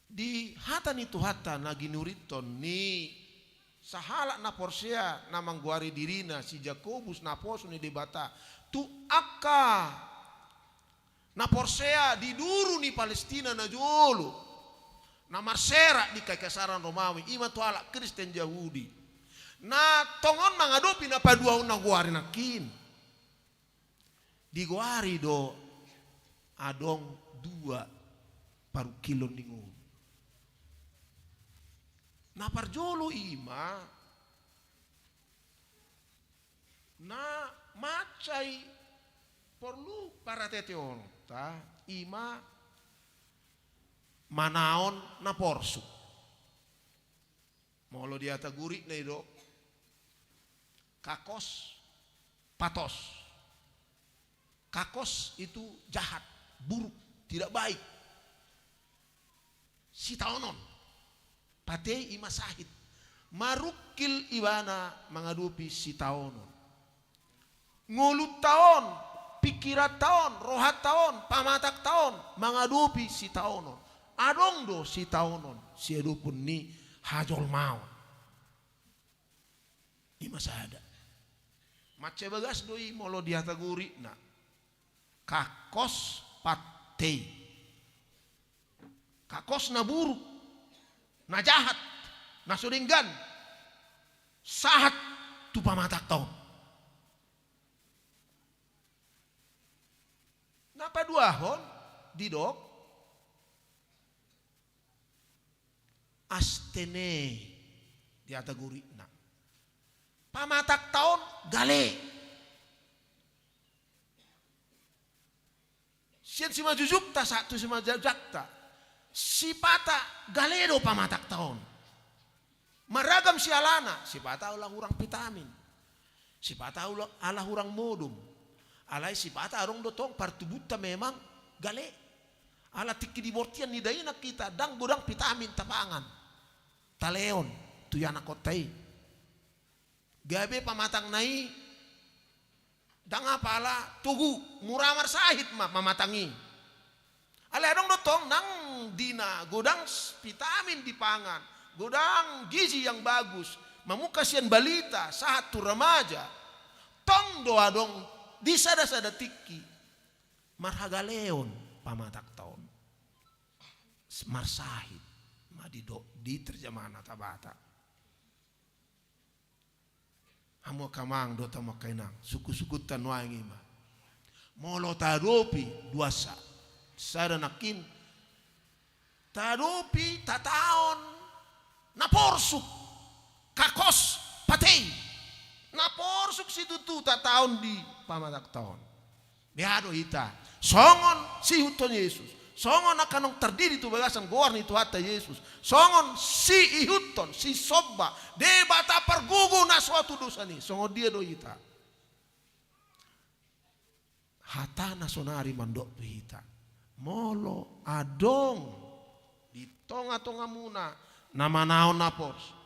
Di hata ni Tuhanta na ginuriton ni sahalak na porsea na manggoari dirina si Jakobus, naposo ni Debata, tu angka na porsea di duru ni Palestina na jolo, na marserak di Kekaisaran Romawi, i ma tu halak Kristen Jahudi. Na tongon mangadopi na paduahon na goari nangkin. Digoari do adong dua parungkilon ni ngolu. Na parjolo i ma na mansai porlu parateteonta, i ma manaon na porsuk. Molo di hata Gurikna i do, kakos, patos. Kakos itu jahat, buruk, tidak baik. Sitaonon. Patei i ma sahit. Marungkil ibana mangadopi sitaonon. Ngolunta on, pingkiranta on, rohanta on, pamatangta on, mangadopi sitaonon. Adong do sitaonon siadopon ni hajolmaon. I ma sada. Mansai bagas do i molo di hata Gurikna. Kakos, patei. Kakos na buruk, na jahat, na so denggan, sahat tu pamatangta on. Na paduahon didok asthene, di hata Gurikna. Pamatangta on gale. Sian simanjujungta sahat tu simanjujungta, sipata gale do pamatangta on. Maragam sialana, sipata ala hurang vitamin, sipata ala, ala hurang modom. Alai sipata adong do tong partubuanta memang gale. Ala tingki di bortian ni dainang hita, ndang godang vitamin tapangan, talehon tu ianakkonta i. Gabe pamatangna i ndang apala togu, mura marsahit ma pamatang i. Alai adong do tong nang di na godang s-, vitamin dipangan, godang gizi yang bagus, mamungka sian balita sahat tu remaja, tong do adong di sada-sada tingki marhagaleon pamatangta on. S-, marsahit ma didok di terjemahna Tabata. Hamu angka amang dohot hamu angka inang, sungkun-sungkunta nuaeng i ma. Molo taadopi duansa, sada nangkin, taadopi tataon na porsuk, kakos, patei, na porsuk situtu tataon di pamatangta on. Beha do hita songon siihuthon Jesus, songon angka naung tardidi tu bagasan goar ni Tuhanta Jesus, songon siihuthon, sisomba Debata pargogo na so tudosan i, songon dia do hita? Hatana sonari mandok tu hita, molo adong di tonga-tongamuna na manaon na porsuk,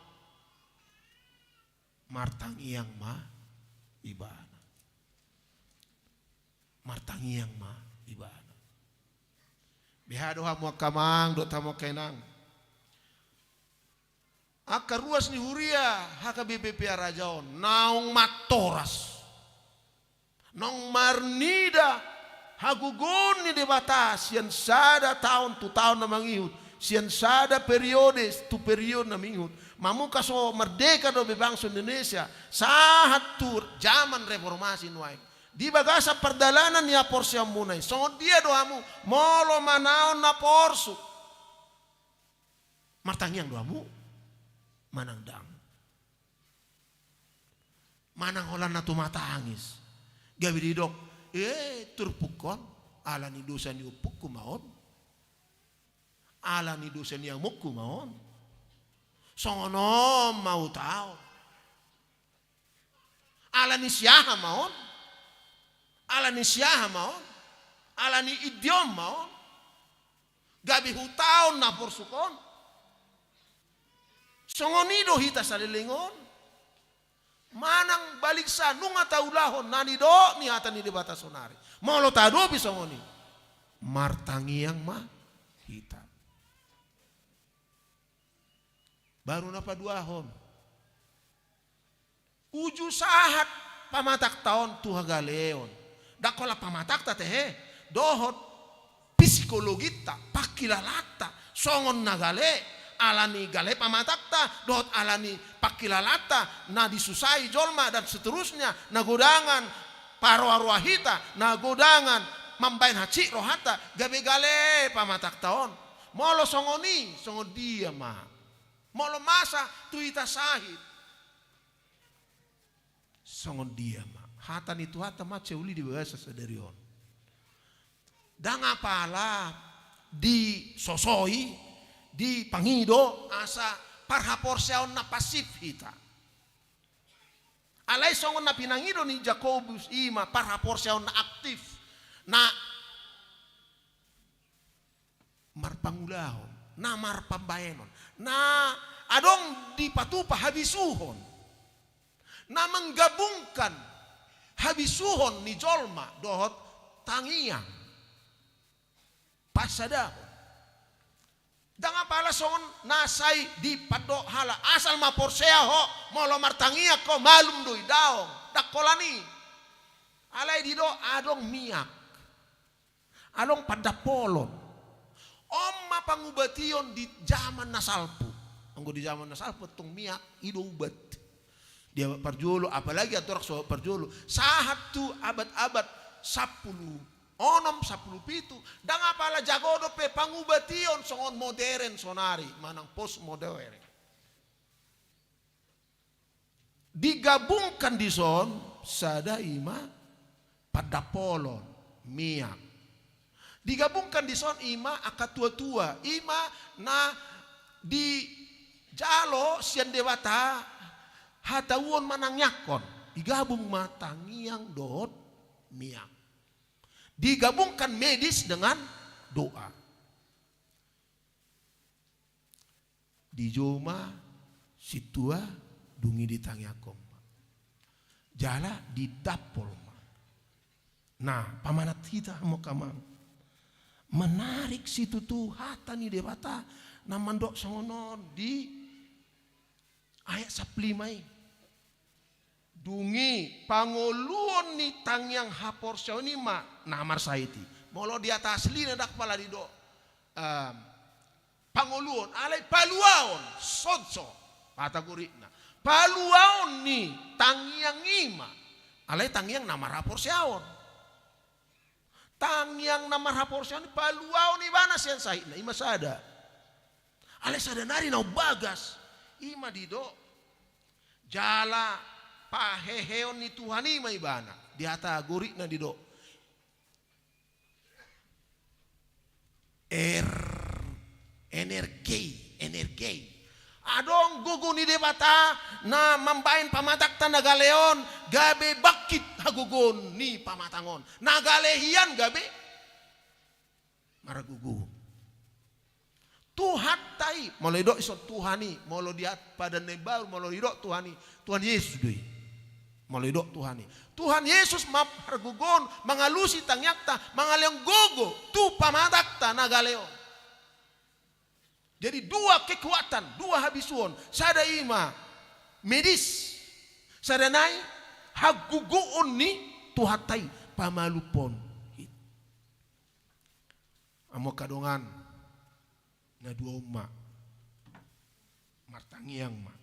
martangiang ma ibana. Martangiang ma ibana. Beha do hamu angka amang dohot hamu angka inang, angka ruas ni huria H K B P P Araja on naung mantoras, naung marnida hagogoon ni Debata sian sada taon tu taon na mangihut, sian sada periode tu periode na mangihut, mamungka so mardeka dope bangso Indonesia sahat tu jaman reformasi nuaeng. Di bagasan pardalanan ni haporseaonmuna i, songon dia do hamu molo manaon na porsuk? Martangiang do hamu manang ndang? Manang holan na tumatangis, gabe didok, e, turpuk on, ala ni dosa ni ompungku ma on, ala ni dosa ni amongku ma on, songon on ma huta on. Ala ni si aha ma on? Ala ni si aha ma on? Ala ni indi on ma on? Gabe huta on na porsuk on. Songon i do hita saleleng on. Manang baliksa nunga taulahon na nidok ni hata ni Debata sonari. Molo taadopi songon i, martangiang ma hita. Baru na paduahon, uju sahat pamatangta on tu hagaleon. Ndang holan pamatangta tehe, dohot psikologinta, pangkilalanta, songon na gale, ala ni gale pamatangta, dohot ala ni pangkilalanta, na disusai jolma, dan seterusnya, na godangan paroa-roa hita, na godangan mambahen hansit rohanta, gabe gale pamatangta on. Molo songon i, songon dia ma? Molo masa tu hita sahit, songon dia ma? Hata ni Tuhanta mansai uli di bagasan sadari on. Ndang apala disosoi, dipangido asa parhaporseaon na pasif hita. Alai songon na pinangido ni Jakobus i ma parhaporseaon na aktif, na marpangulahon, na marpambahenon, na adong dipatupa habisuhon, na menggabungkan habisuhon ni jolma dohot tangiang, pasadahon. Ndang apala songon na sai dipandok halak, asal ma porsea ho, molo martangiang ho malum do i, daong, ndang holan i. Alai didok adong miak, adong pandampolon. On ma pangubation di jaman na salpu. Anggo di jaman na salpu tong miak i do ubat. Di abad parjolo, apalagi antorang so abad parjolo, sahat tu abad-abad sampulu onom, sampulu pitu, ndang apala jago dope pangubation songon modern sonari, manang post modern. Digabungkan dison sada i ma pandampolon, miak. Digabungkan dison ima angka tua-tua, ima na dijalo sian Debata hatauon manangiangkon, digabung ma tangiang dohot miang. Digabungkan medis dengan doa. Dijou ma sintua, dung i ditangiangkon ma. Jala ditampol ma. Nah, pamanat hita hamu angka amang. Menarik situtu hata ni Debata na mandok songon on di ayat sampulu lima i. Dung i pangoluon ni tangiang haporseaon i ma na marsahit i. Molo di hata aslina ndang pala didok, em, pangoluon, alai paluaon, sonso, hata Goritna. Paluaon ni tangiang i ma, alai tangiang na marhaporseaon. Tangiang na marhaporseaon i paluaon ibana sian sahitna, i ma sada. Alai sada nari na umbagas, i ma didok. Jala paheheon ni Tuhan i ma ibana. Di hata Goritna didok. Er, energei, energei. Adong gogo ni Debata na mambahen pamatangta na gale on, gabe bangkit hagogoon ni pamatang on. Na gale hian gabe margogo. Tuhanta i, molo didok dison Tuhan i, molo di at-, Padan na Imbaru, molo didok Tuhan i, Tuhan Yesus do i. Molo didok Tuhan i. Tuhan Yesus ma-, margogoon, mangalusi tangiangta, mangalehon gogo, tu pamatangta na gale on. Jadi dua kekuatan, dua habisuhon, sada i ma medis, sada nai hagogoon ni Tuhanta i pamalumhon hita. Hamu angka dongan, na dua on ma. Martangiang ma.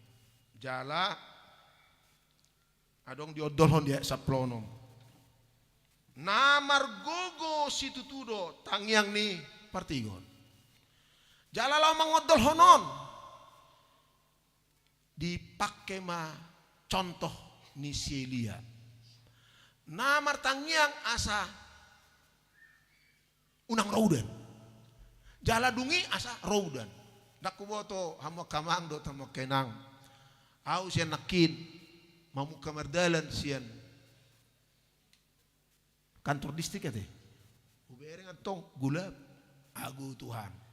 Jala adong diondolhon di ayat sampulu onom. Na margogo situtu do tangiang ni partigor. Jala laho mangondolhon on. Dipangke ma contoh ni si Elia. Na martangiang asa unang ro udan. Jala dung i asa ro udan. Ndang huboto hamu angka amang dohot hamu angka inang. Ahu sian nangkin mamungka mardalan sian kantor distrik ate. Hubereng antong golap. Ago Tuhan.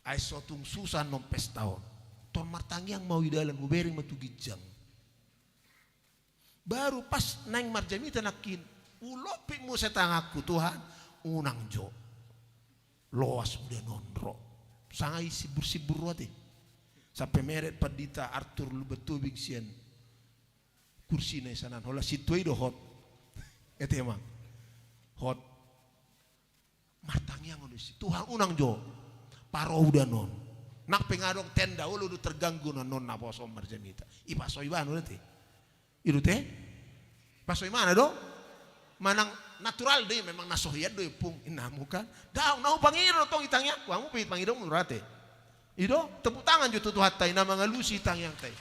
Ai so tung susah annon pesta on. Tor martangiang ma ahu di dalan, hubereng ma tu ginjang. Baru pas naeng marjamita nangkin, hulompit muse tanganku, Tuhan, unang jo. Loas udan on ro. Sanga i simbur-simbur ro ate. Sampe meret Pandita Arthur Lumban Tobing sian kursina i sanan. Holan sintua i do hot. Ate ma. Hot. Martangiang do disi, Tuhan, unang jo paro udan on. Nang pe nga adong tenda, olo do terganggu annon naposo on marjamita. Ipaso ibana do ate. I do ate? Paso ibana do? Manang natural do i, memang na so hian do i, Ompung, inna hamu kan. Daong, na hupangido do tong i tangiangku, hamu pe pangidomu do ate. I do, tepuk tangan jo tu Tuhanta i na mangalusi tangiangta i.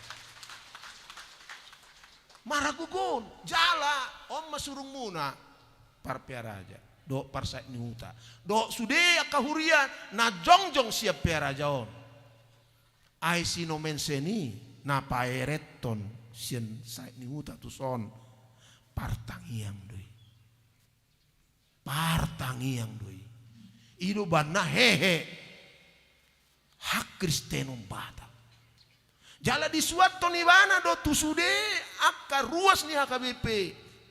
Marhagogoon, jala on ma surungmuna, parpearaja dohot parsahit ni huta dohot sude angka huria na jongjong sian pearaja on. Ai sinomensen i na paereton sian sahit ni huta tuson, partangiang do i. Partangiang do i. I do banna hehe hakristenon Batak. Jala disuathon ibana do tu sude angka ruas ni H K B P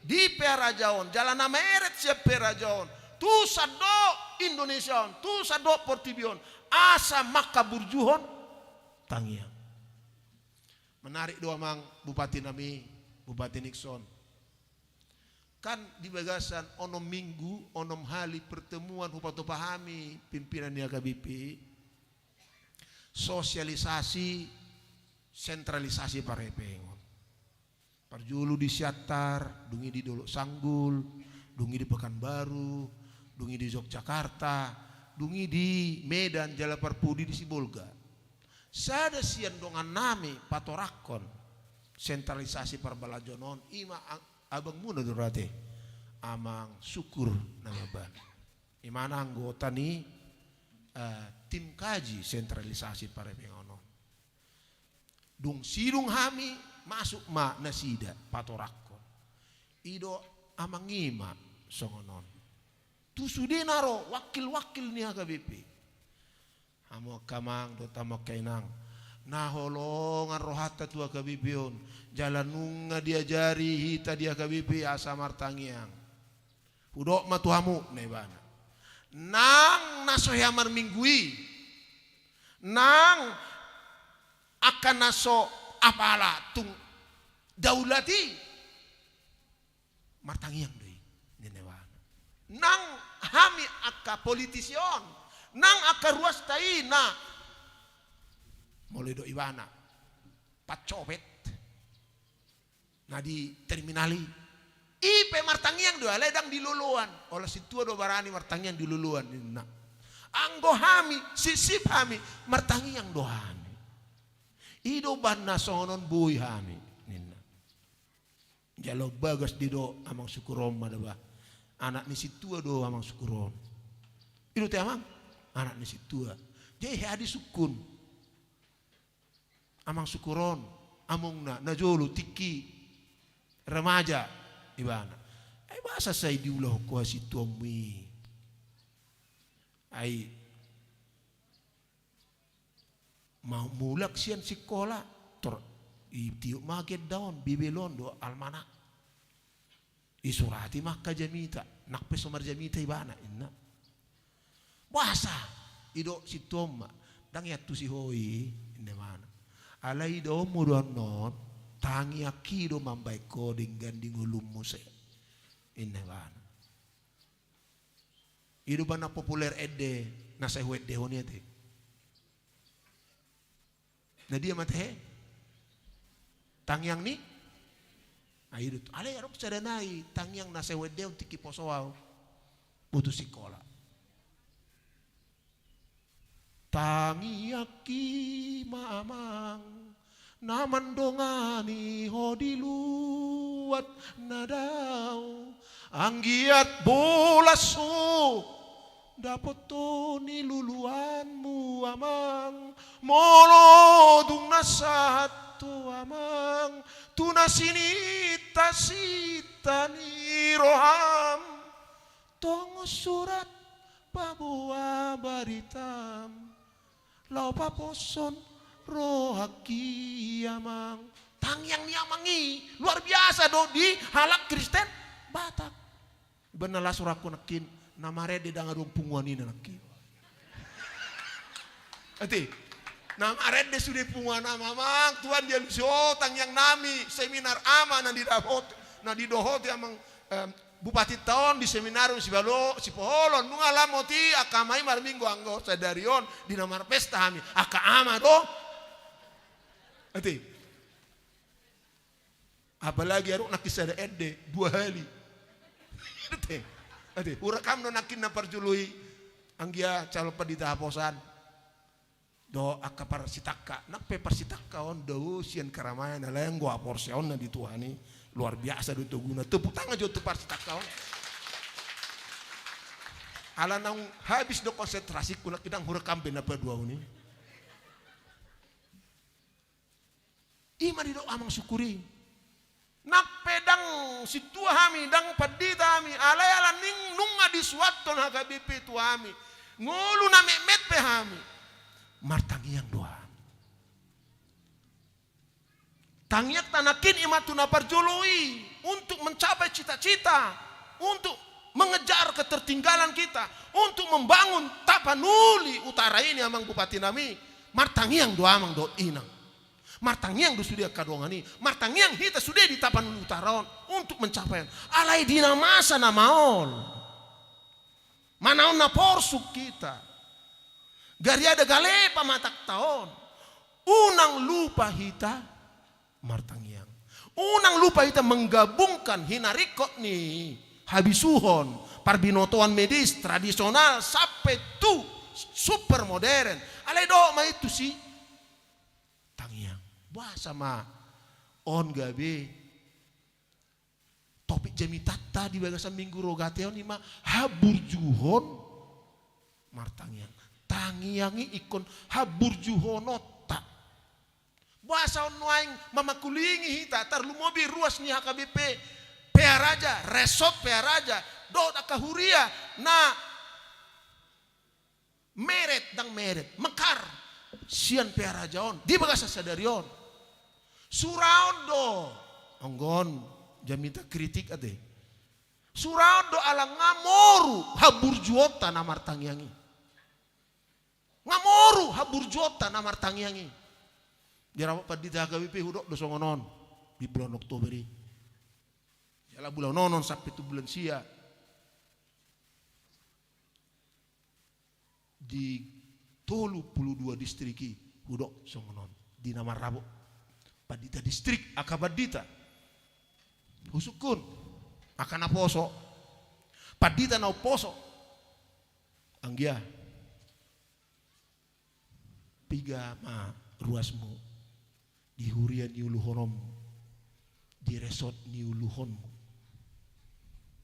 di pearaja on, jala na maeret sian pearaja on tu sandok Indonesia on, tu sandok portibi on, asa mangkaburjuhon tangiang. Menarik do amang Bupati nami, Bupati Nixon. Kan di bagasan onom minggu, onom hali pertemuan hupatupa hami pimpinan ni H K B P, sosialisasi sentralisasi parhepengon. Parjolo di Siantar, dung i di Dolok Sanggul, dung i di Pekanbaru, dung i di Yogyakarta, dung i di Medan, jala parpudi di Sibolga. Sada sian dongan nami patorangkon sentralisasi parbalanjon on, ima ang-, abangmuna do ate, Amang Syukur Nababan. Imana anggota ni, eh, tim kaji sentralisasi Parepingan on. Dung sidung hami, masuk ma nasida patorangkon. I do amang i ma songon on. Tu sudena ro wakil-wakil ni H K B P. Hamu angka amang dohot hamu angka inang, na holongan rohanta tu H K B P on, jala nunga diajari hita di H K B P asa martangiang. Hudok ma tu hamu, ninna ibana. Nang na so hea marminggu i, nang angka na so apala tung daulat i, martangiang do i, ninna ibana. Nang hami angka politisi on, nang angka ruasta i na molo didok ibana, pancopet na di terminal i, i pe martangiang do, alai ndang diloloan. Olat sintua do barani martangiang diloloan, ninna. Anggo hami, sipsip hami, martangiang do hami. I do umbahen na songon on boi hami, ninna. Jala Om Bagas didok, amang Sukur on ma da ba. Anak ni sintua do amang Sukur on. I do te amang, anak ni sintua. Jadi hea disungkun. Amang Sukur on, amongna, najolo tingki remaja ibana. Ai boasa sai diulahon ho sintuanmu i? Ai ma-, mulak sian sikola, tor, i tiop ma agenda on, Bibel on dohot almanak. Isurati ma angka jamita, nang pe so marjamita ibana, ninna. Boasa? Didok sintua on ma, ndang iantusi ho i, ninna ibana. Alai idaonmu do annon, tangiang i do mambahen ho denggan di ngolum muse, ninna ibana. I do umbahen na populer ende na sai huendehon i ate. Na dia ma tahe? Tangiang ni? Ai i do. Alai adong sada nai, tangiang na sai huendehon tingki poso au. Botu sikola. Tangiang i ma amang, na mandongani ho di luat na dao. Anggiat bolas ho, dapothon ni luluanmu amang, molo dung na sahat ho amang, tu na sininta-sinta ni roham, tongon surat paboa baritam, laho paposhon rohangki amang. Tangiang ni amang i luar biasa do di halak Kristen Batak. Ibana las rohangku nangkin, na marende ndang adong punguan i nangkin. Ate, na marende sude punguan amang, Tuhan dialusi ho tangiang nami, seminar ama na didohot, na didohoti amang, em, Bupatinta on di seminarium Sibalo-, Sipoholon, nunga lam oti angka ama i marminggu anggo sadari on di na marpesta hami, angka ama do. Ate. Apalagi adong nangkin sada ende, dua hali. Ate. Ate, hurang hamu do nangkin na parjolo i, anggia calon pandita haposan. Dohot angka parsitangka, nang pe parsitangka on dao sian keramaian, alai anggo haporseaonna di Tuhan i luar biasa do toguna. Tepuk tangan jo tu parsitangka on. Ala naung habis do konsentrasingku, nangkin ndang hurang hamu be na paduahon i. I ma didok amang Sukur i. Nang pe ndang sintua hami, ndang pandita hami, alai ala ning nunga disuathon H K B P tu hami, ngolu na metmet pe hami, martangiang do hami. Tangiangta nangkin i ma tu na parjolo i, untuk mencapai cita-cita, untuk mengejar ketertinggalan kita, untuk membangun Tapanuli Utara ini, amang bupati nami, martangiang do amang dohot inang. Martangiang do sude angka dongan i, martangiang hita sude di Tapanuli Utara on untuk mencapai on. Alai di na masa na maol, manaon na porsuk hita, gariada gale pamatangta on, unang lupa hita martangiang. Unang lupa hita menggabungkan hinaringkot ni habisuhon, parbinotoan medis, tradisional, sampe tu super modern. Alai dohot ma i tusi tangiang. Boasa ma on gabe topik jamitanta di bagasan Minggu Rogate on i ma haburjuhon Martangiang. Tangiang i ingkon haburjuhononta. Boasa on nuaeng mamakulingi hita, tarlumobi ruas ni H K B P Pearaja, Resort Pearaja, dohot angka huria na meret, ndang meret, mekar sian Pearaja on di bagasan sadari on. Sura on do, anggo on jamita kritik ate. Sura on do ala nga moru haburjuonta na martangiang i. Nga moru haburjuonta na martangiang i. Di rapat pandita H K B P hudok do songon on di bulan Oktober i. Jala bulan onom sampe tu bulan sia. Di tolu pulu dua distrik i hudok songon on. Di na marrabot pandita distrik, angka pandita. Husungkun, angka naposo. Pandita na umposo. Anggia, piga ma ruasmu di huria niuluhononmu, di resort niuluhonmu?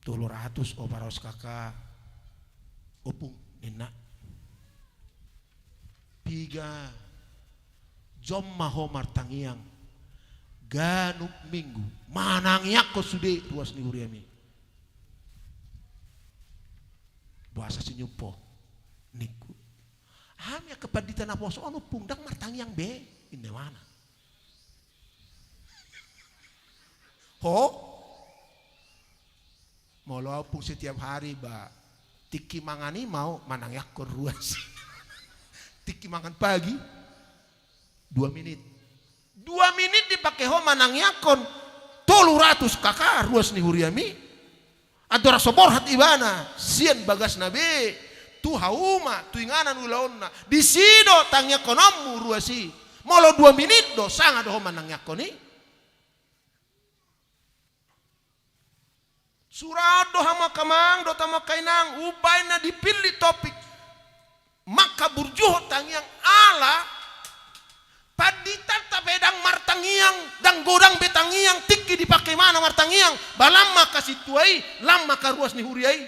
Tolu ratus opat ratus K K, ompung, ninna. Piga jom ma ho martangiang ganup minggu, manangiangkon sude ruas ni huriami? Boasa siniumpo, ningku. Hami angka pandita naposo on, ompung, ndang martangiang be, inna ibana. Ho? Molo au, ompung, setiap hari ba tingki mangan i ma au manangiangkon ruas. Tingki mangan pagi, dua minit. Dua minit dipake ho manangiangkon tolu ratus K K ruas ni huriami. Andorang so borhat ibana sian bagasna be, tu hauma, tu inganan ulaonna, disi do tangiangkononmu ruas i. Molo dua minit do, sanga do ho manangiangkon i. Sura on do, hamu angka amang dohot hamu angka inang, umbaen na dipillit topik mangkaburjuhon tangiang, ala panditanta pe ndang martangiang, ndang godang be tangiang, tingki dipake ibana martangiang, ba lam ma angka sintua i, lam ma angka ruas ni huria i.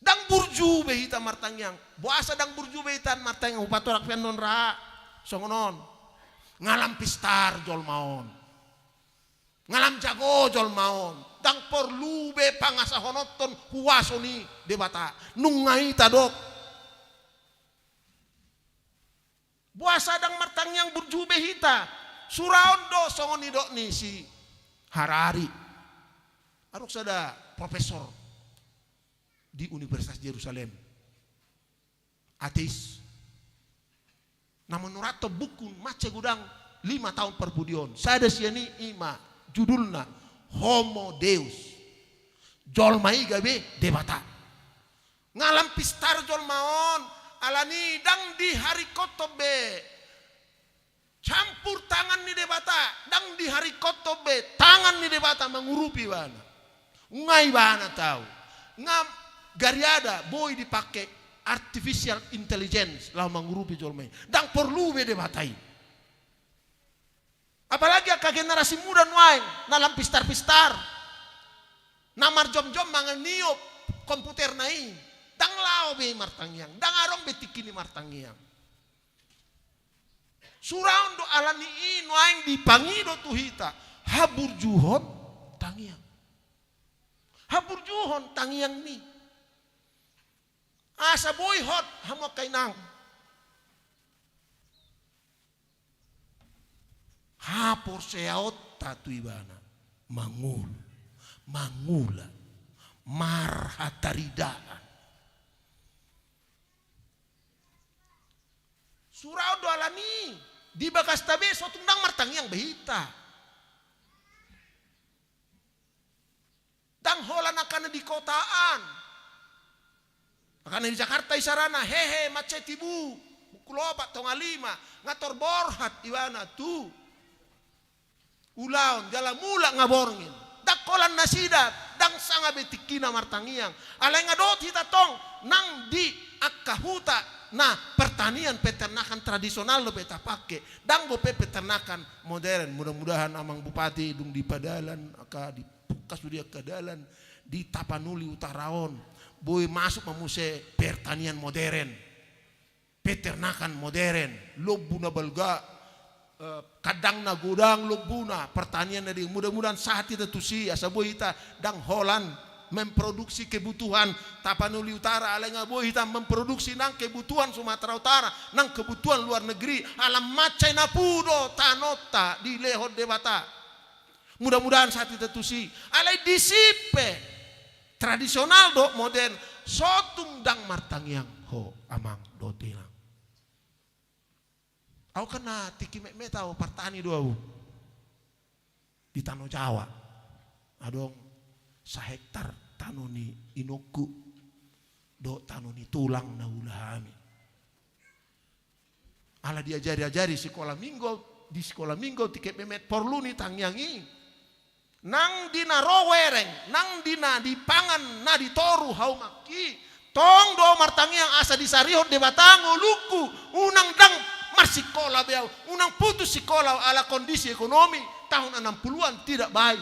Ndang burju be hita martangiang. Boasa ndang burju be hita martangiang? Hupatorang pe annon ra songon on. Nga lam pistar jolma on. Nga lam jago jolma on. Ndang porlu be pangasahononhon huaso ni Debata. Nunga hita dok. Boasa ndang martangiang burju be hita? Sura on do songon nidok ni si Harari. Adong sada profesor di Universitas Jerusalem, ateis, na manurathon buku mansai godang lima taon parpudi on. Sada sian i, i ma judulna Homo Deus. Jolma i gabe Debata. Nga lam pistar jolma on, alani ndang diharingkothon be campur tangan ni Debata, ndang diharingkothon be tangan ni Debata mangurupi ibana. Nga ibana tau. Nga gariada boi dipake artificial intelligence laho mangurupi jolma i. Ndang porlu be Debata i. Apalagi angka generasi muda nuaeng, na lam pistar-pistar, na marjomjom manganiop komputerna i, ndang laho be martangiang, ndang adong be tingki ni martangiang. Sura on do alani i nuaeng dipangido tu hita haburjuhon tangiang. Haburjuhon tangiangmi. Asa boi hot hamu angka inang. Haporseaonta tu ibana mangolu, mangula, marhataridaan. Sura on do alani, di bagasta be so tung ndang martangiang be hita. Ndang holan angka na di kota an. Angka na di Jakarta isarana, hehe, mansai tibu, pukul opat tonga lima, nga tor borhat ibana tu ulaon, jala mulak nga borngin. Ndang holan nasida, ndang sanga be tingkina martangiang. Alai nga dohot hita tong, nang di angka huta, na pertanian, peternakan tradisional dope tapake. Ndang dope peternakan modern. Mudah-mudahan amang bupati dung dipadalan angka di Angka sude angka dalan di Tapanuli Utara on, boi masuk ma muse pertanian modern, peternakan modern, lombu na balga, eh, kandang na godang lombuna, pertanian na di, mudah-mudahan sahat hita tusi, asa boi hita ndang holan memproduksi kebutuhan Tapanuli Utara, alai nga boi hita memproduksi nang kebutuhan Sumatera Utara, nang kebutuhan luar negeri, ala mansai napu do tanonta dilehon Debata. Mudah-mudahan sahat hita tusi. Alai disi pe, tradisional dohot modern, so tung ndang martangiang ho amang dohot inang. Au kan na tingki metmet au, partani do au. Di Tano Jawa adong sahektar tano ni inongku dohot tano ni tulang na huula hami. Ala diajari-ajari sikola minggu, di sikola minggu tingki metmet porlu ni tangiang i. Nang di na ro wereng, nang di na dipangan na di toru haumangki, tong do martangiang asa disarihon Debata ngolungku, unang ndang marsikola be au, unang putus sikola au ala kondisi ekonomi tahun anam puluhan tidak baik.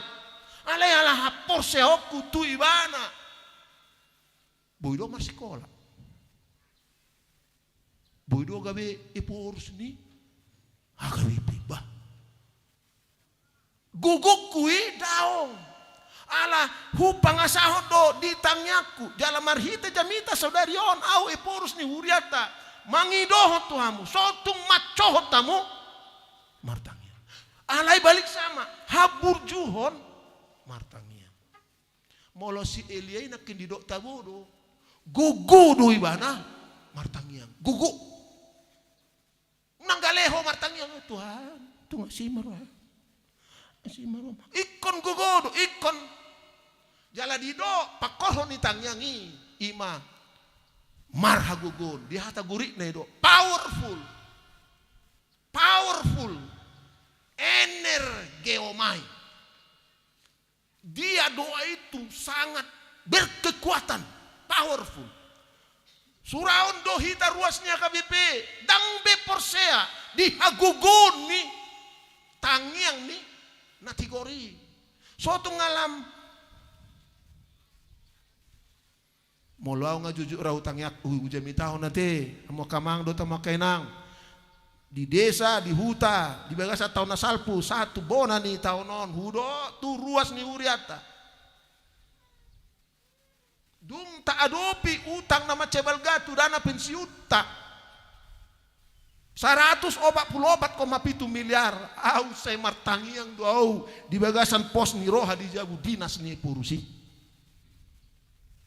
Alai ala haporseaonku tu Ibana. Boi do marsikola. Boi do gabe Ephorus ni H K B P, bah. Gogongku i daong. Ala hupangasahon do di tangiangku. Jala marhite jamita saudari on, au Ephorus ni hurianta, mangidohon tu hamu, so tung mansohot hamu martangiang. Alai balik sama, haburjuhon martangiang. Molo si Elia i nangkin didok tabo do, gogo do ibana martangiang. Gogo. Nang gale ho martangiang, "Tuhan, tung asi ma roham. Asi ma roham." Ingkon gogo do, ingkon. Jala didok pangkorhon ni tangiang i, i ma marhagogoon. Di hata Gorikna i do, powerful. Powerful. Energeomai. Dia doa itu sangat berkekuatan, powerful. Suraon do hita ruas ni H K B P, ndang be porsea di hagogoon ni tangiang ni na tigor i. So tung alam. Molo au nga jujur ra hutangiang, hu-, hujamitahon ate, hamu angka amang dohot hamu angka inang. Di desa, di huta, di bagasan taon na salpu, sahat tu bona ni taon on, hudok tu ruas ni hurianta. Dung taadopi utang na mansai balga tu dana pensiunta. Saratus opat pulu opat koma pitu miliar, au sai martangiang do au di bagasan pos ni roha di jabu dinas ni Ephorus i.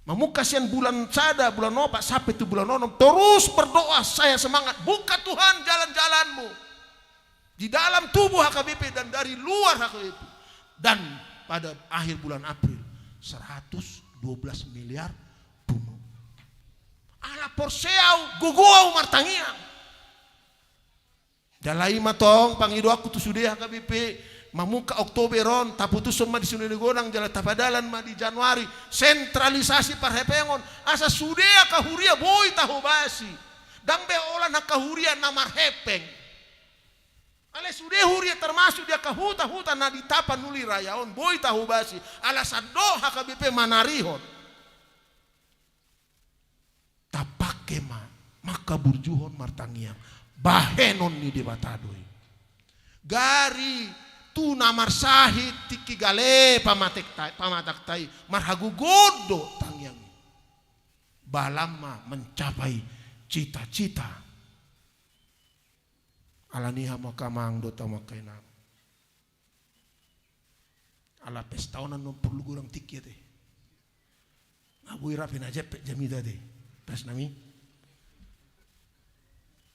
Mamungka sian bulan sada, bulan opat, sampe tu bulan onom, torus berdoa, saya semangat, buka Tuhan jalan-jalanmu di dalam tubuh H K B P dan dari luar H K B P. Dan pada akhir bulan April, seratus dua belas miliar pungu. Ala porsea au, gogo au martangiang. Jala i ma tong pangidoanku tu sude H K B P, mamungka Oktober on, taputushon ma di Sune ni Godang, jala tapadalan ma di Januari, sentralisasi parhepengon, asa sude angka huria boi tahobasi. Ndang be holan angka huria na marhepeng. Alai sude huria termasuk di angka huta-huta na di Tapanuli Raya on, boi tahobasi, alasan do H K B P manarihon. Tapake ma, mangkaburjuhon martangiang, bahenon ni Debata do i. Gari tu na marsahit tingki gale pamatekta-, pamatangta i, marhagogoon do tangiang i. Balam ma mencapai cita-cita. Alani i hamu angka amang dohot hamu angka inang. Ala pesta on annon porlu godang tingki ate. Nga boi ra pe na jempek jamita ate. Pesnami.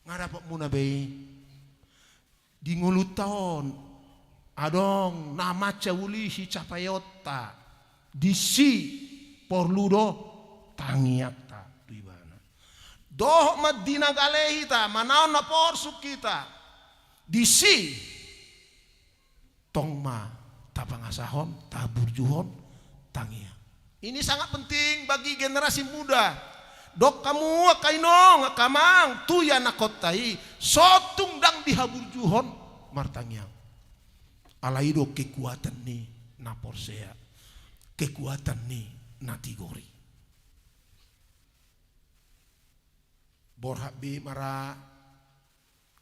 Nga dapotmuna be i. Di ngolunta on. Adong na mansai uli sicapaionta. Disi porlu do tangiangta tu Ibana. Dohot ma di na gale hita, manaon na porsuk hita. Disi tong ma tapangasahon, taburjuhon tangiang. Ini sangat penting bagi generasi muda. Dok hamu angka inong, angka amang, tu ianakhonta i, so tung ndang dihaburjuhon martangiang. Alai do kekuatan ni na porsea. kekuatan ni na tigor i. Borhat be mara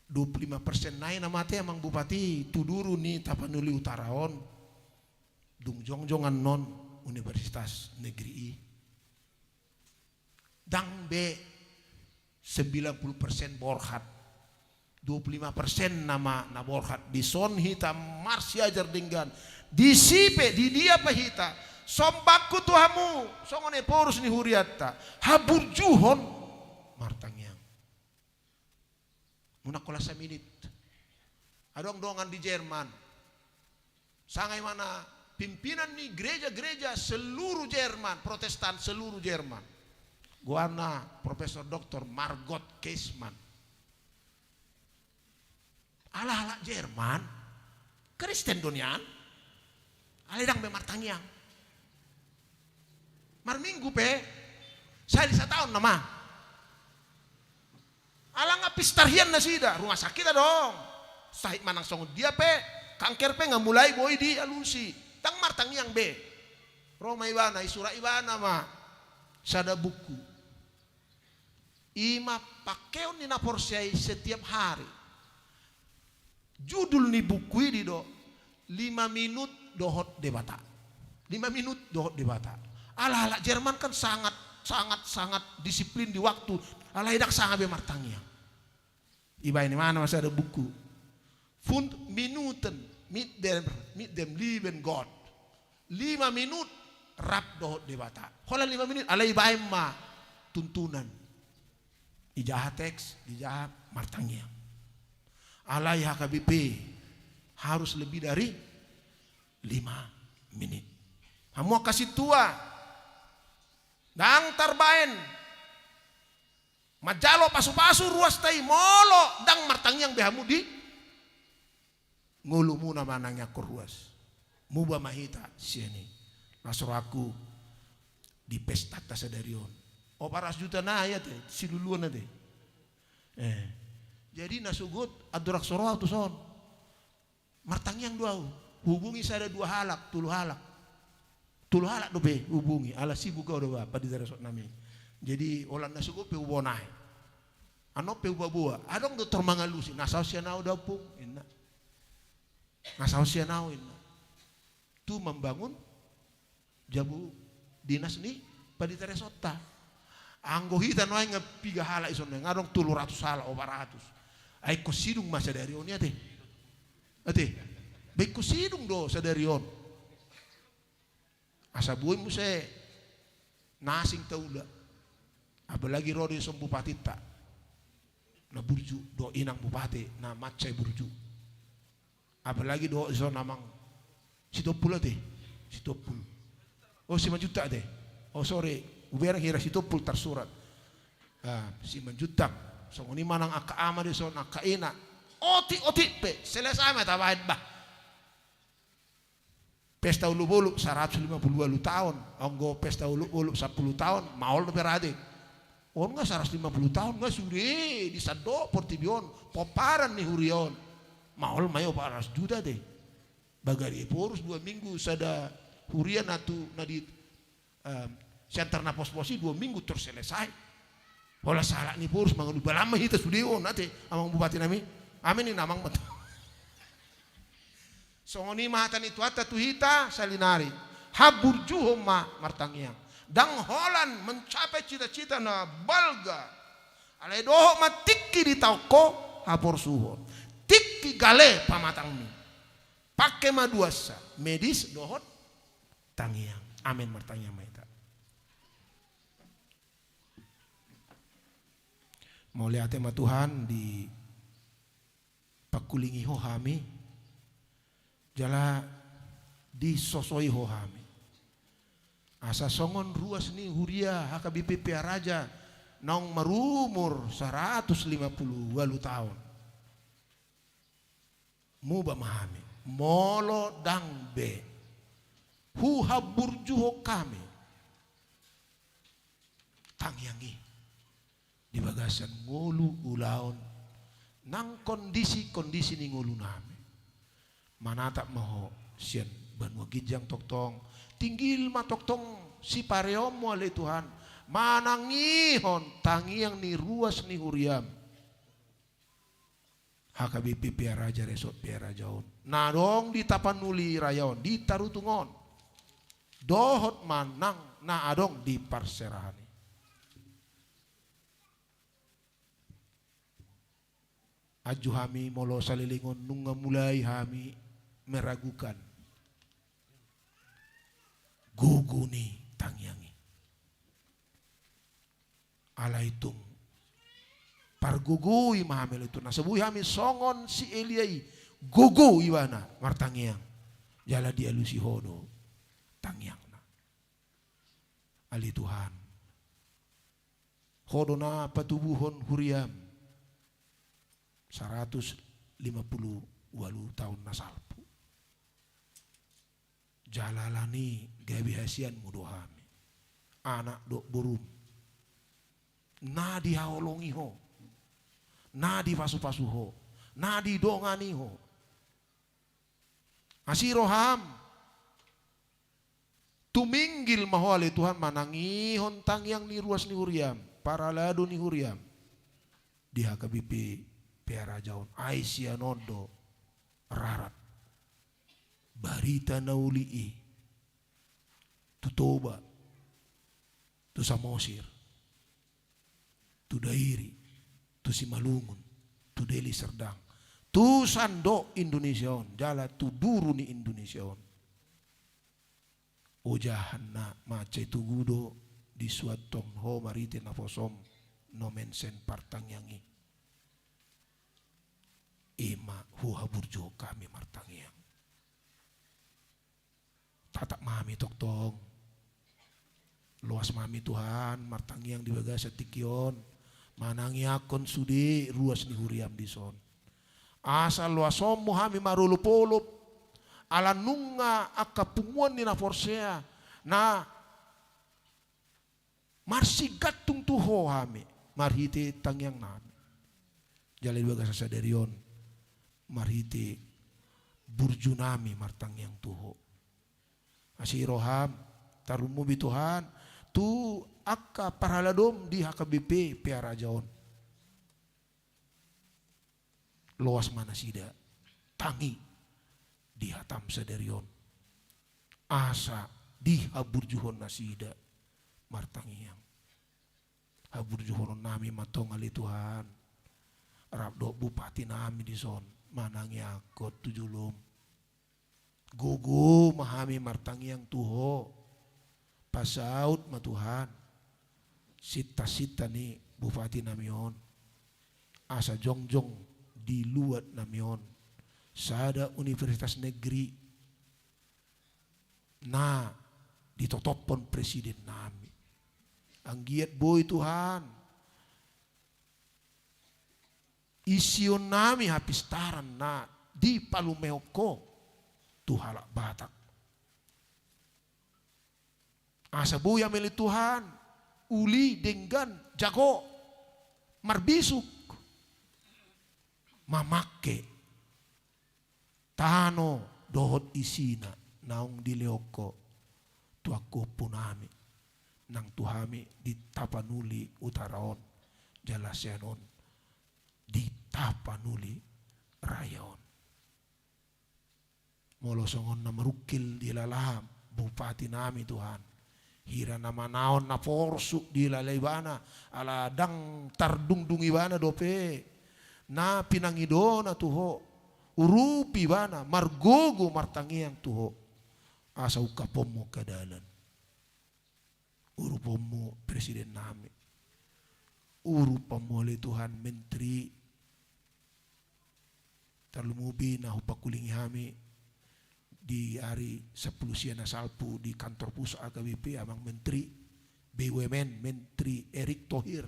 dua puluh lima persen nai na mate, Amang Bupati, tu duru ni Tapanuli Utara on, dung jongjong annon universitas negeri i. Ndang be sembilan puluh persen borhat. Dua puluh lima persen nama na borhat. Dison hita marsiajar denggan. Disi pe, di dia pe hita. Sombangku tu hamu, songon Ephorus ni hurianta, haburjuhon martangiang. Unang holan saminit. Adong dongan di Jerman. Sanga imana pimpinan ni gereja-gereja seluruh Jerman, Protestan seluruh Jerman. Goarna Profesor Doktor Margot Kässmann. Halak-halak Jerman, Kristen do nian. Alai ndang be martangiang. Marminggu pe, sahali sataon nama. Ala nga pistar hian nasida, rumah sakit adong. Sahit manang songon dia pe, kanker pe nga mulai boi dialusi. Ndang martangiang be. Ro ma ibana, isurat ibana ma sada buku. I ma pakeon ni na porsea i setiap hari. Judul ni buku i do, lima minut dohot Debata. Lima minut dohot Debata. Halak-halak Jerman kan sangat, sangat, sangat disiplin di waktu. Alai ndang sanga be martangiang. Ibaen ibana ma sada buku. Fünf Minuten mit dem, mit dem lieben Gott. Lima minut rap dohot Debata. Holan lima minut, alai ibaen ma tuntunan. Dijaha teks, dijaha martangiang. Alai H K B P harus lebih dari lima minit. Hamu angka sintua, ndang tarbaen manjalo pasu-pasu ruasta i molo ndang martangiang be hamu di ngolumuna manangiangkon ruas. Muba ma hita sian i. Las rohangku di pestanta sadari on. Opat ratus juta nai ate, siluluan ate. Eh. Jadi na sogot andorang so ro au tuson. Martangiang do au. Hubungi sada dua halak, tolu halak. Tolu halak dope hubungi, ala sibuk au do ba, pandita resort nami. Jadi holan na sogot pe huboan ahu. Annon pe huboa-boa. Adong do tor mangalusi, na saon sian au do Ompung, inna. Na saon sian au, inna. Tu membangun jabu dinas ni pandita resortta. Anggo hita nuaeng nga piga halak ison nuaeng, adong tolu ratus halak, opat ratus. Ai ingkon sidung ma sadari on i ate. Ate. Ba ingkon sidung do sadari on. Asa boi muse na asing taula. Apalagi ro do ison bupatinta. Na burju, dohot inang bupati, na mansai burju. Apalagi dohot ison Amang Sitompul ate. Sitompul. Oh, Simanjuntak ate. Oh, sorry. Hubereng hira Sitompul tarsurat. Ah, Simanjuntak. Songon i manang angka ama do ison, angka ina. Otik-otik pe. Selesai ma tabaen bah. Pesta olop-olop saratus lima pulu ualu taon, anggo pesta olop-olop sampulu taon, maol dope rade. On nga saratus lima pulu taon nga sude disandok portibi on, pomparan ni huria on. Maol ma i opat ratus juta te. Bagari Ephorus dua minggu sada huria na tu na di Em, sian Tarna Pospos i dua minggu tor selesai. Holan sahalak ni Ephorus mangalusi, balan ma hita sude on ate, Amang Bupati nami. Amen ninna Amang ma. Songon i ma hata ni Tuhanta tu hita saonari. Haburjuhon ma martangiang. Ndang holan mencapai cita-cita na balga. Alai dohot ma tingki ditaon ho haporsuhon. Tingki gale pamatangmi. Pake ma duansa, medis dohot tangiang. Amen, martangiang ma hita. Mauliate ma Tuhan, dipangkulingi Ho hami, jala disosoi Ho hami. Asa songon ruas ni huria H K B P Pearaja naung marumur saratus lima pulu ualu taon. Muba ma hami, molo ndang be huhaburjuhon hami tangiang i di bagasan ngolu ulaon nang kondisi-kondisi ni ngolu nami. Manatap ma Ho sian banua ginjang tongtong, Tinggil ma tongtong sipareonmu ale Tuhan, manangihon tangiang ni ruas ni huriam. H K B P Pearaja, Resort Pearaja on. Na adong di Tapanuli Raya on, di Tarutung on. Dohot ma nang na adong di parserahan i. Anju hami molo saleleng on nunga mulai hami meragukan gogo ni tangiang i. Alai tung pargogoi ma hami ale Tuhan. Asa boi hami songon si Elia i, gogo ibana martangiang. Jala dialusi Ho do tangiangna. Ale Tuhan, Ho do na patubuhon huriam saratus lima pulu ualu taon na salpu. Jala alani i gabe hasianmu do hami, anak dohot borum, na dihaholongi Ho, na dipasupasu Ho, na didongani Ho. Asi roham, tuminggil ma Ho ale Tuhan manangihon tangiang ni ruas ni huriam, parhalado ni huriam di H K B P Pearaja on. Ai sian on do rarat barita na uli i tu Toba, tu Samosir, tu Dairi, tu Simalungun, tu Deli Serdang, tu sandok Indonesia on jala tu buru ni Indonesia on. Ojahan na mansai tugu do disuanhon Ho marhite naposom, nomen sen partangiang i. I ma huhaburjuhon hami martangiang. Tatap ma hami tongtong. Loas ma hami Tuhan martangiang di bagasan tingki on, manangiangkon sude ruas ni huriam dison. Asa loasonmu hami marolopolop, ala nunga angka punguan ni na porsea na marsigantung tu Ho hami marhite tangiangnami. Jala di bagasan sadari on marhite burjunami martangiang tu Ho. Asi roham, tarlumobi Tuhan tu angka parhaladom di H K B P Pearaja on. Loas ma nasida tangi di hatam sadari on, asa dihaburjuhon nasida martangiang. Haburjuhononnami ma tong ale Tuhan, rap dohot bupatinami dison manangiangkon tu jolom. Gogo ma hami martangiang tu Ho. Pasaut ma Tuhan sintasinta ni bupatinami on, asa jongjong di luatnami on sada universitas negeri na ditotophon presidennami. Anggiat boi Tuhan isionnami hapistaran na dipalumehon Ho tu halak Batak. Asa boi hami ale Tuhan uli denggan jago marbisuk mamangke tano dohot isina naung dilehon Ho tu angka ompunami nang tu hami di Tapanuli Utara on jala sian on di Tapanuli Raya on. Molo songon na marungkil di lalahan bupatinami Tuhan, hira na manaon na porsuk dialap ibana, ala ndang tardungdung ibana dope na pinangidona tu Ho, urupi ibana margogo martangiang tu Ho, asa ungkaponmu angka dalan. Uruponmu presidennami. Uruponmu ale Tuhan menteri. Tarlumobi na hupangkulingi hami di ari sampulu sia na salpu di kantor pusat H K B P, amang menteri B U M N, menteri Erick Thohir.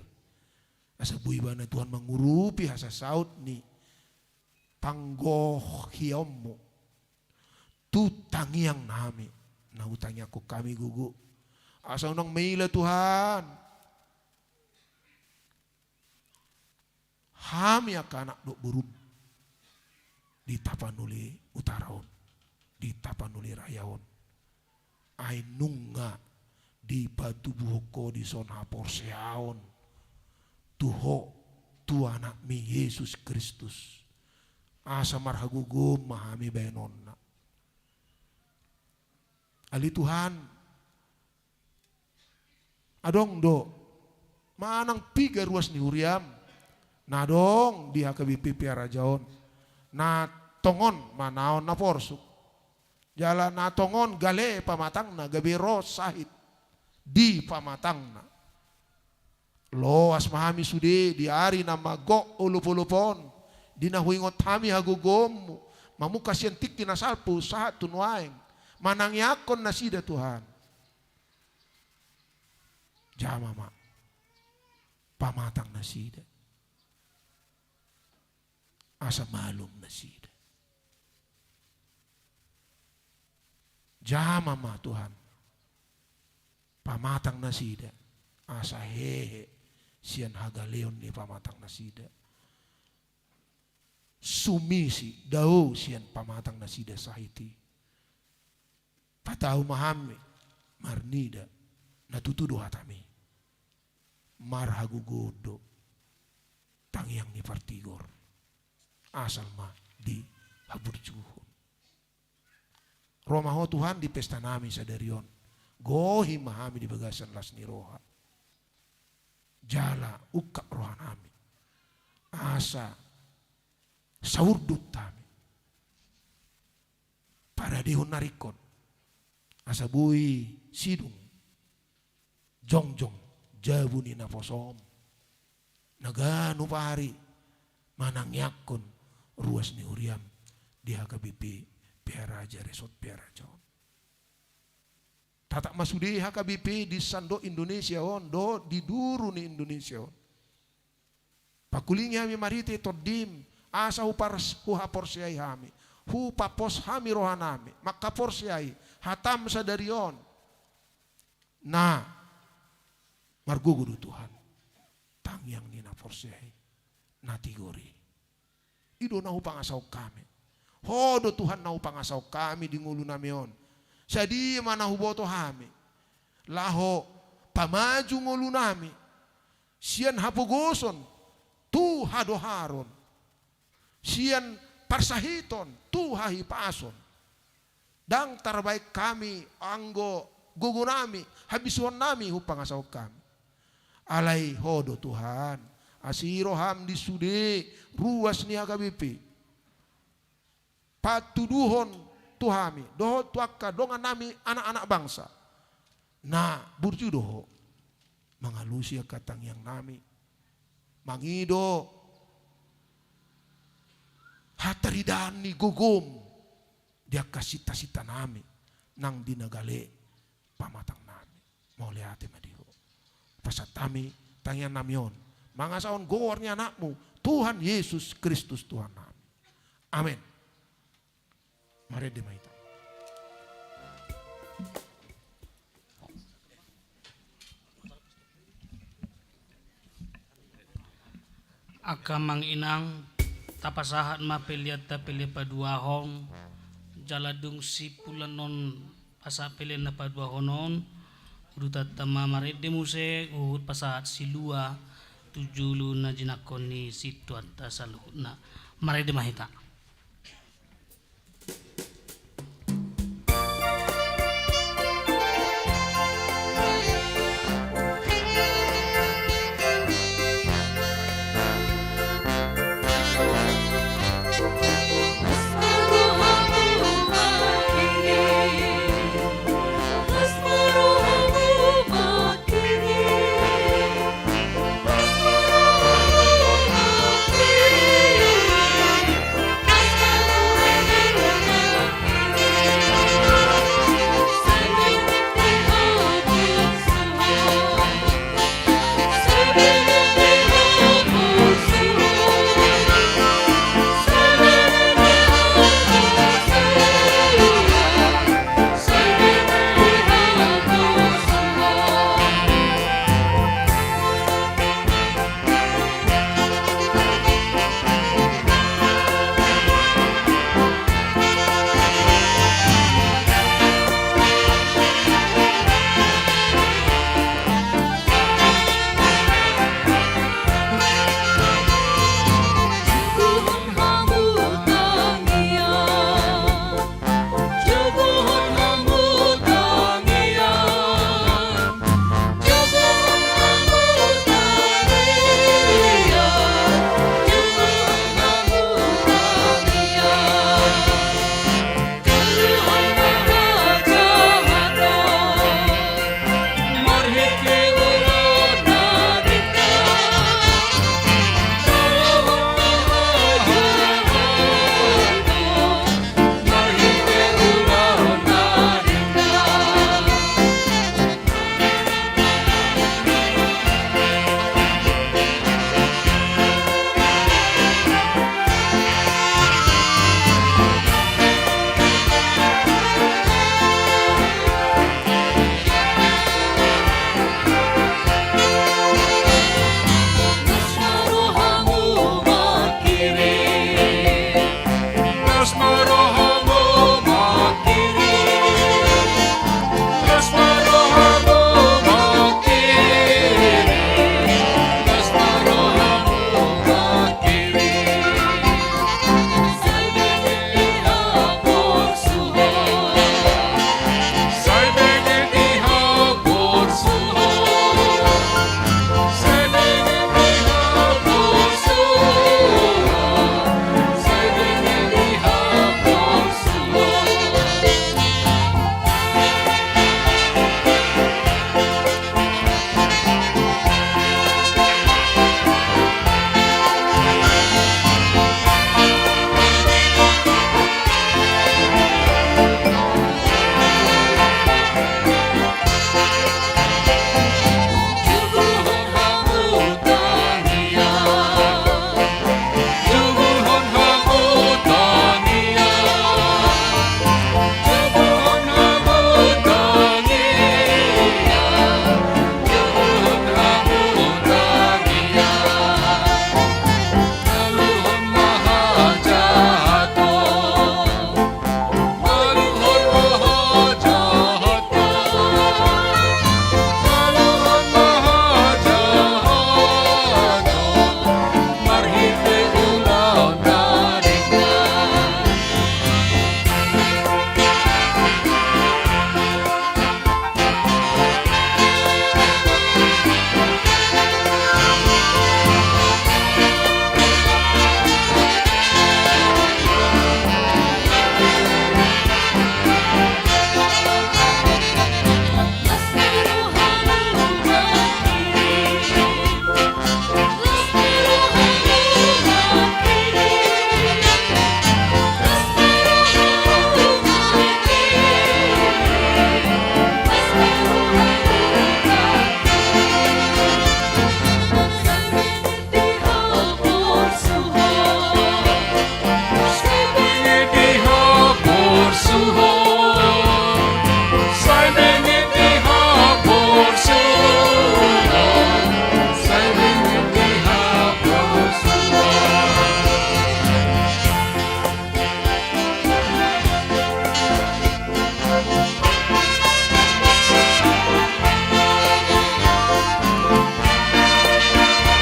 Asa boi ibana Tuhan mangurupi hasasaut ni panggohianmu tu tangiangnami na hutangiangkon hami gogo. Asa unang maila Tuhan hami angka anak dohot borum di Tapanuli Utara on, di Tapanuli Raya on. Ai nunga dipatubuhon Ho dison haporseaon tu Ho, tu AnakMi Jesus Kristus. Asa marhagogoon ma hami baenonna. Ale Tuhan, adong do manang piga ruas ni huriaM na adong di H K B P Pearaja on, na tongon manaon na porsuk, jala na tongon gale pamatangna gabe ro sahit di pamatangna. Loas ma hami sude di ari na magok olopolop on, di na huingot hami hagogoonMu, mamungka sian tingki na salpu sahat tu nuaeng, manangiangkon nasida Tuhan. Jama ma pamatang nasida, asa malum nasida. Jama ma Tuhan pamatang nasida, asa hehe sian hagaleon ni pamatang nasida. Sumisi dao sian pamatang nasida sahit i. Patau ma hami marnida, na tutu do hataMi. Marhagogoon do tangiang ni partigor, asal ma dihaburjuhon. Ro ma Ho Tuhan di pestanami sadari on. Gohi ma hami di bagasan las ni roha. Jala ungkap rohanami, asa saurdut hami paradehon na ringkot, asa boi sidung jongjong jabu ni naposoM na ganup ari manangiangkon ruas ni huriaM di H K B P Pearaja, Resort Pearaja on. Tatap ma sude H K B P di sandok Indonesia on dohot di duru ni Indonesia on. Pangkulingi hami marhite TondiM, asa hupars-, huhaporseai hami, hupapos hami rohanami mangkaporseai hataM sadari on. Na margogo do Tuhan tangiang ni na porsea i, na tigor i. I do na hupangasahon hami. Ho do Tuhan na hupangasahon hami di ngolunami on. Sadia ma na huboto hami laho pamaju ngolunami sian hapogoson tu hadoharon, sian parsahiton tu hahipason. Ndang tarbaen hami anggo gogonami, habisuhonnami hupangasahon hami. Alai Ho do Tuhan, asi rohaM di sude ruas ni H K B P. Patuduhon tu hami dohot tu angka dongannami anak-anak bangsa. Na burju do Ho mangalusi angka tangiangnami, mangido hataridaan ni gogoM di angka sinta-sintanami nang di na gale pamatangnami. Mauliate ma di Ho. Pasahat hami tangiangnami on mangasahon goar ni AnakMu, Tuhan Jesus Kristus Tuhannami. Amen. Marende ma hita. Angka amang inang, tapasahat ma peleanta pele paduahon, jala dung sipulan on pasahat pelean na paduahon on, udutanta ma marende muse huhut pasahat silua tu julu na jinangkon ni sintuanta saluhutna. Marende ma hita.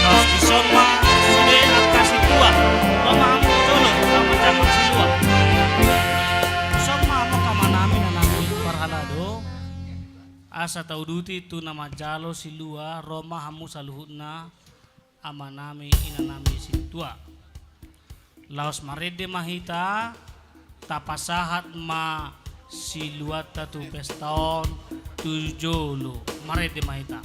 Laos dison ma sude angka sintua, ro ma hamu tu jolo, ro ma hamu tu jolo. Dison ma hamu angka amanami, inanami parhalado. Asa tauduti tu na manjalo silua, ro ma hamu saluhutna. Amanami, inanami sintua. Laos marende ma hita, tapasahat ma siluanta tu pesta on tu jolo. Marende ma hita.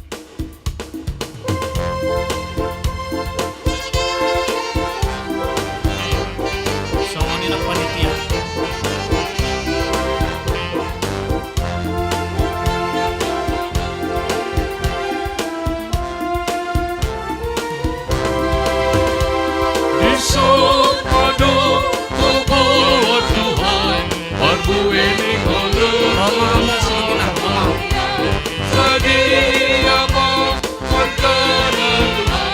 Songon i nang panitia. Dison ma do huboan Tuhan, parbue ni ngolu. Sadia ma mangkana Tuhan.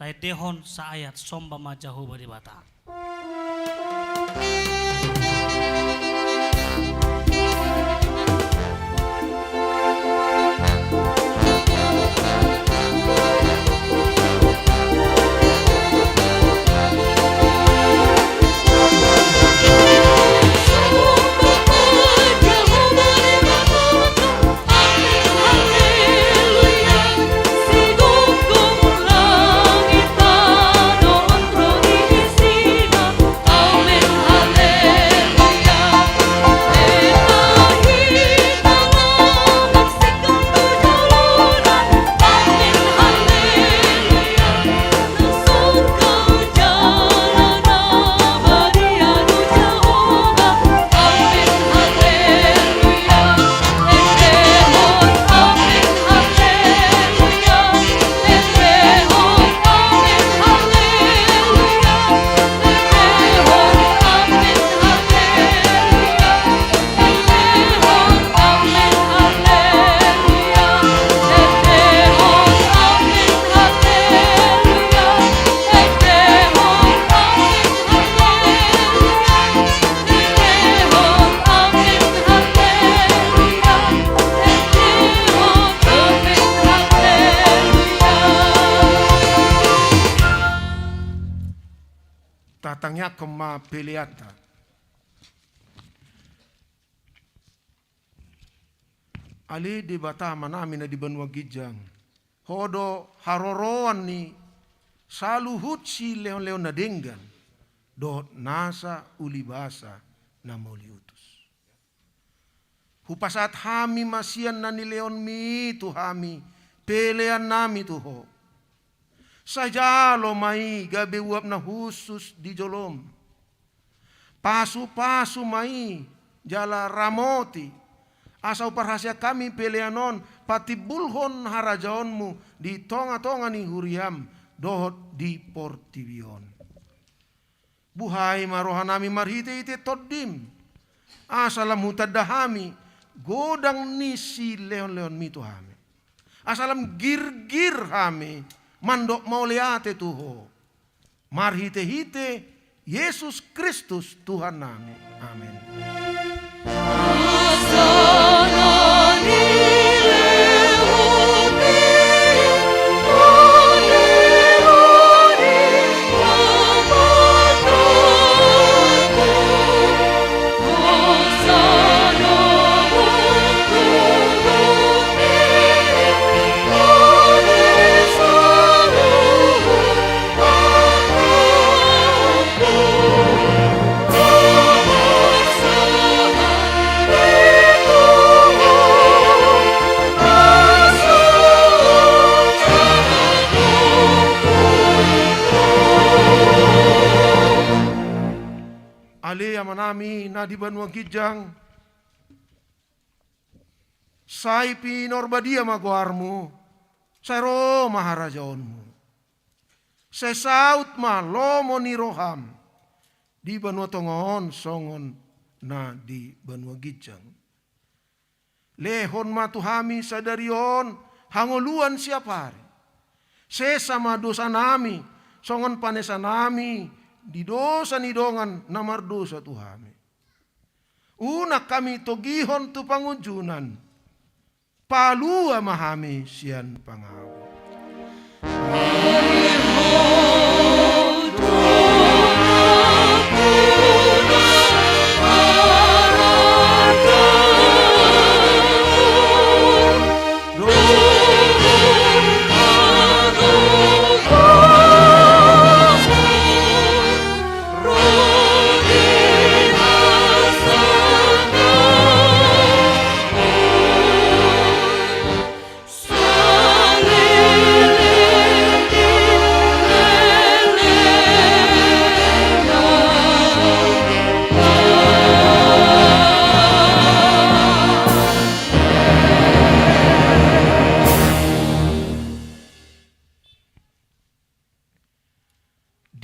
Taendehon saayat, somba ma Jahowa Debata. Tatangiangkon ma peleanta. Ale Debata Amanami na di banua ginjang, Ho do haroroan ni saluhut silehonlehon na denggan dohot nasa ulibasa na mauliutus. Hupasahat hami ma sian na nilehonmi tu hami peleannami tu Ho. Sai jalo ma i gabe uap na hushus di jolom. Pasupasu ma i jala ramoti, asa huparhaseang hami pelean on patimbulhon harajaonmu di tongatonga ni huriam dohot di portibi on. Buhai ma rohanami marhitehite Tondim, asa lam hutanda hami godang ni silehonlehonmi tu hami, asa lam girgir hami mandok mauliate tu Ho. Marhitehite Jesus Kristus Tuhannami. Amen. Ale Amanami na di banua ginjang, sai pinarbadia ma goarmu, sai ro ma harajaonmu. Sai saut ma lomo ni roham di banua tonga on songon na di banua ginjang. Lehon ma tu hami sadari on hangoluan siapari. Sesa ma dosanami songon panesanami di dosa ni dongan na mardosa tu hami. Unang hami togihon tu pangunjunan. Palua ma hami sian pangago.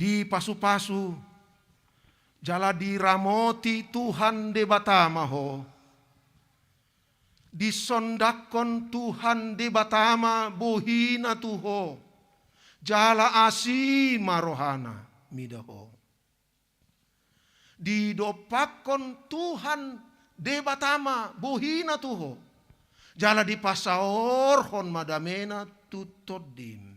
Dipasupasu jala diramoti Tuhan Debata ma ho. Disondangkon Tuhan Debata ma bohina tu ho, Jala asi ma rohana mida ho. Didompakkon Tuhan Debata ma bohina tu ho. Jala dipasaorhon ma damena tu tondim.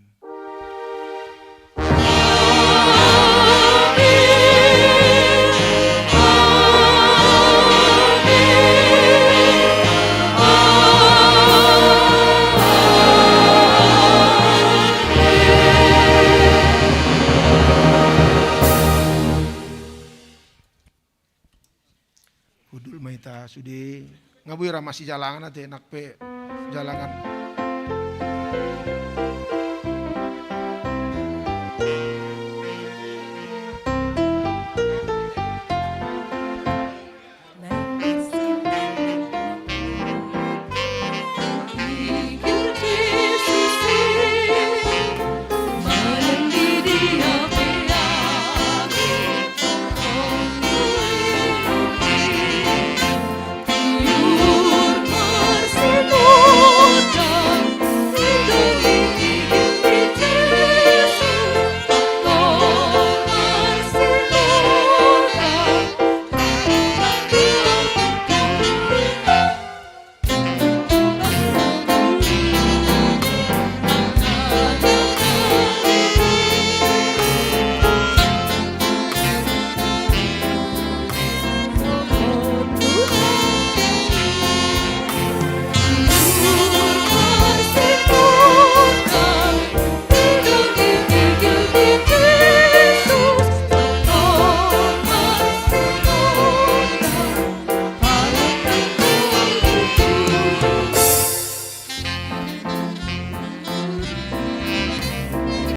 Hundul ma hita sude. Nga boi ra masijalangan ate, nang pe jalangan.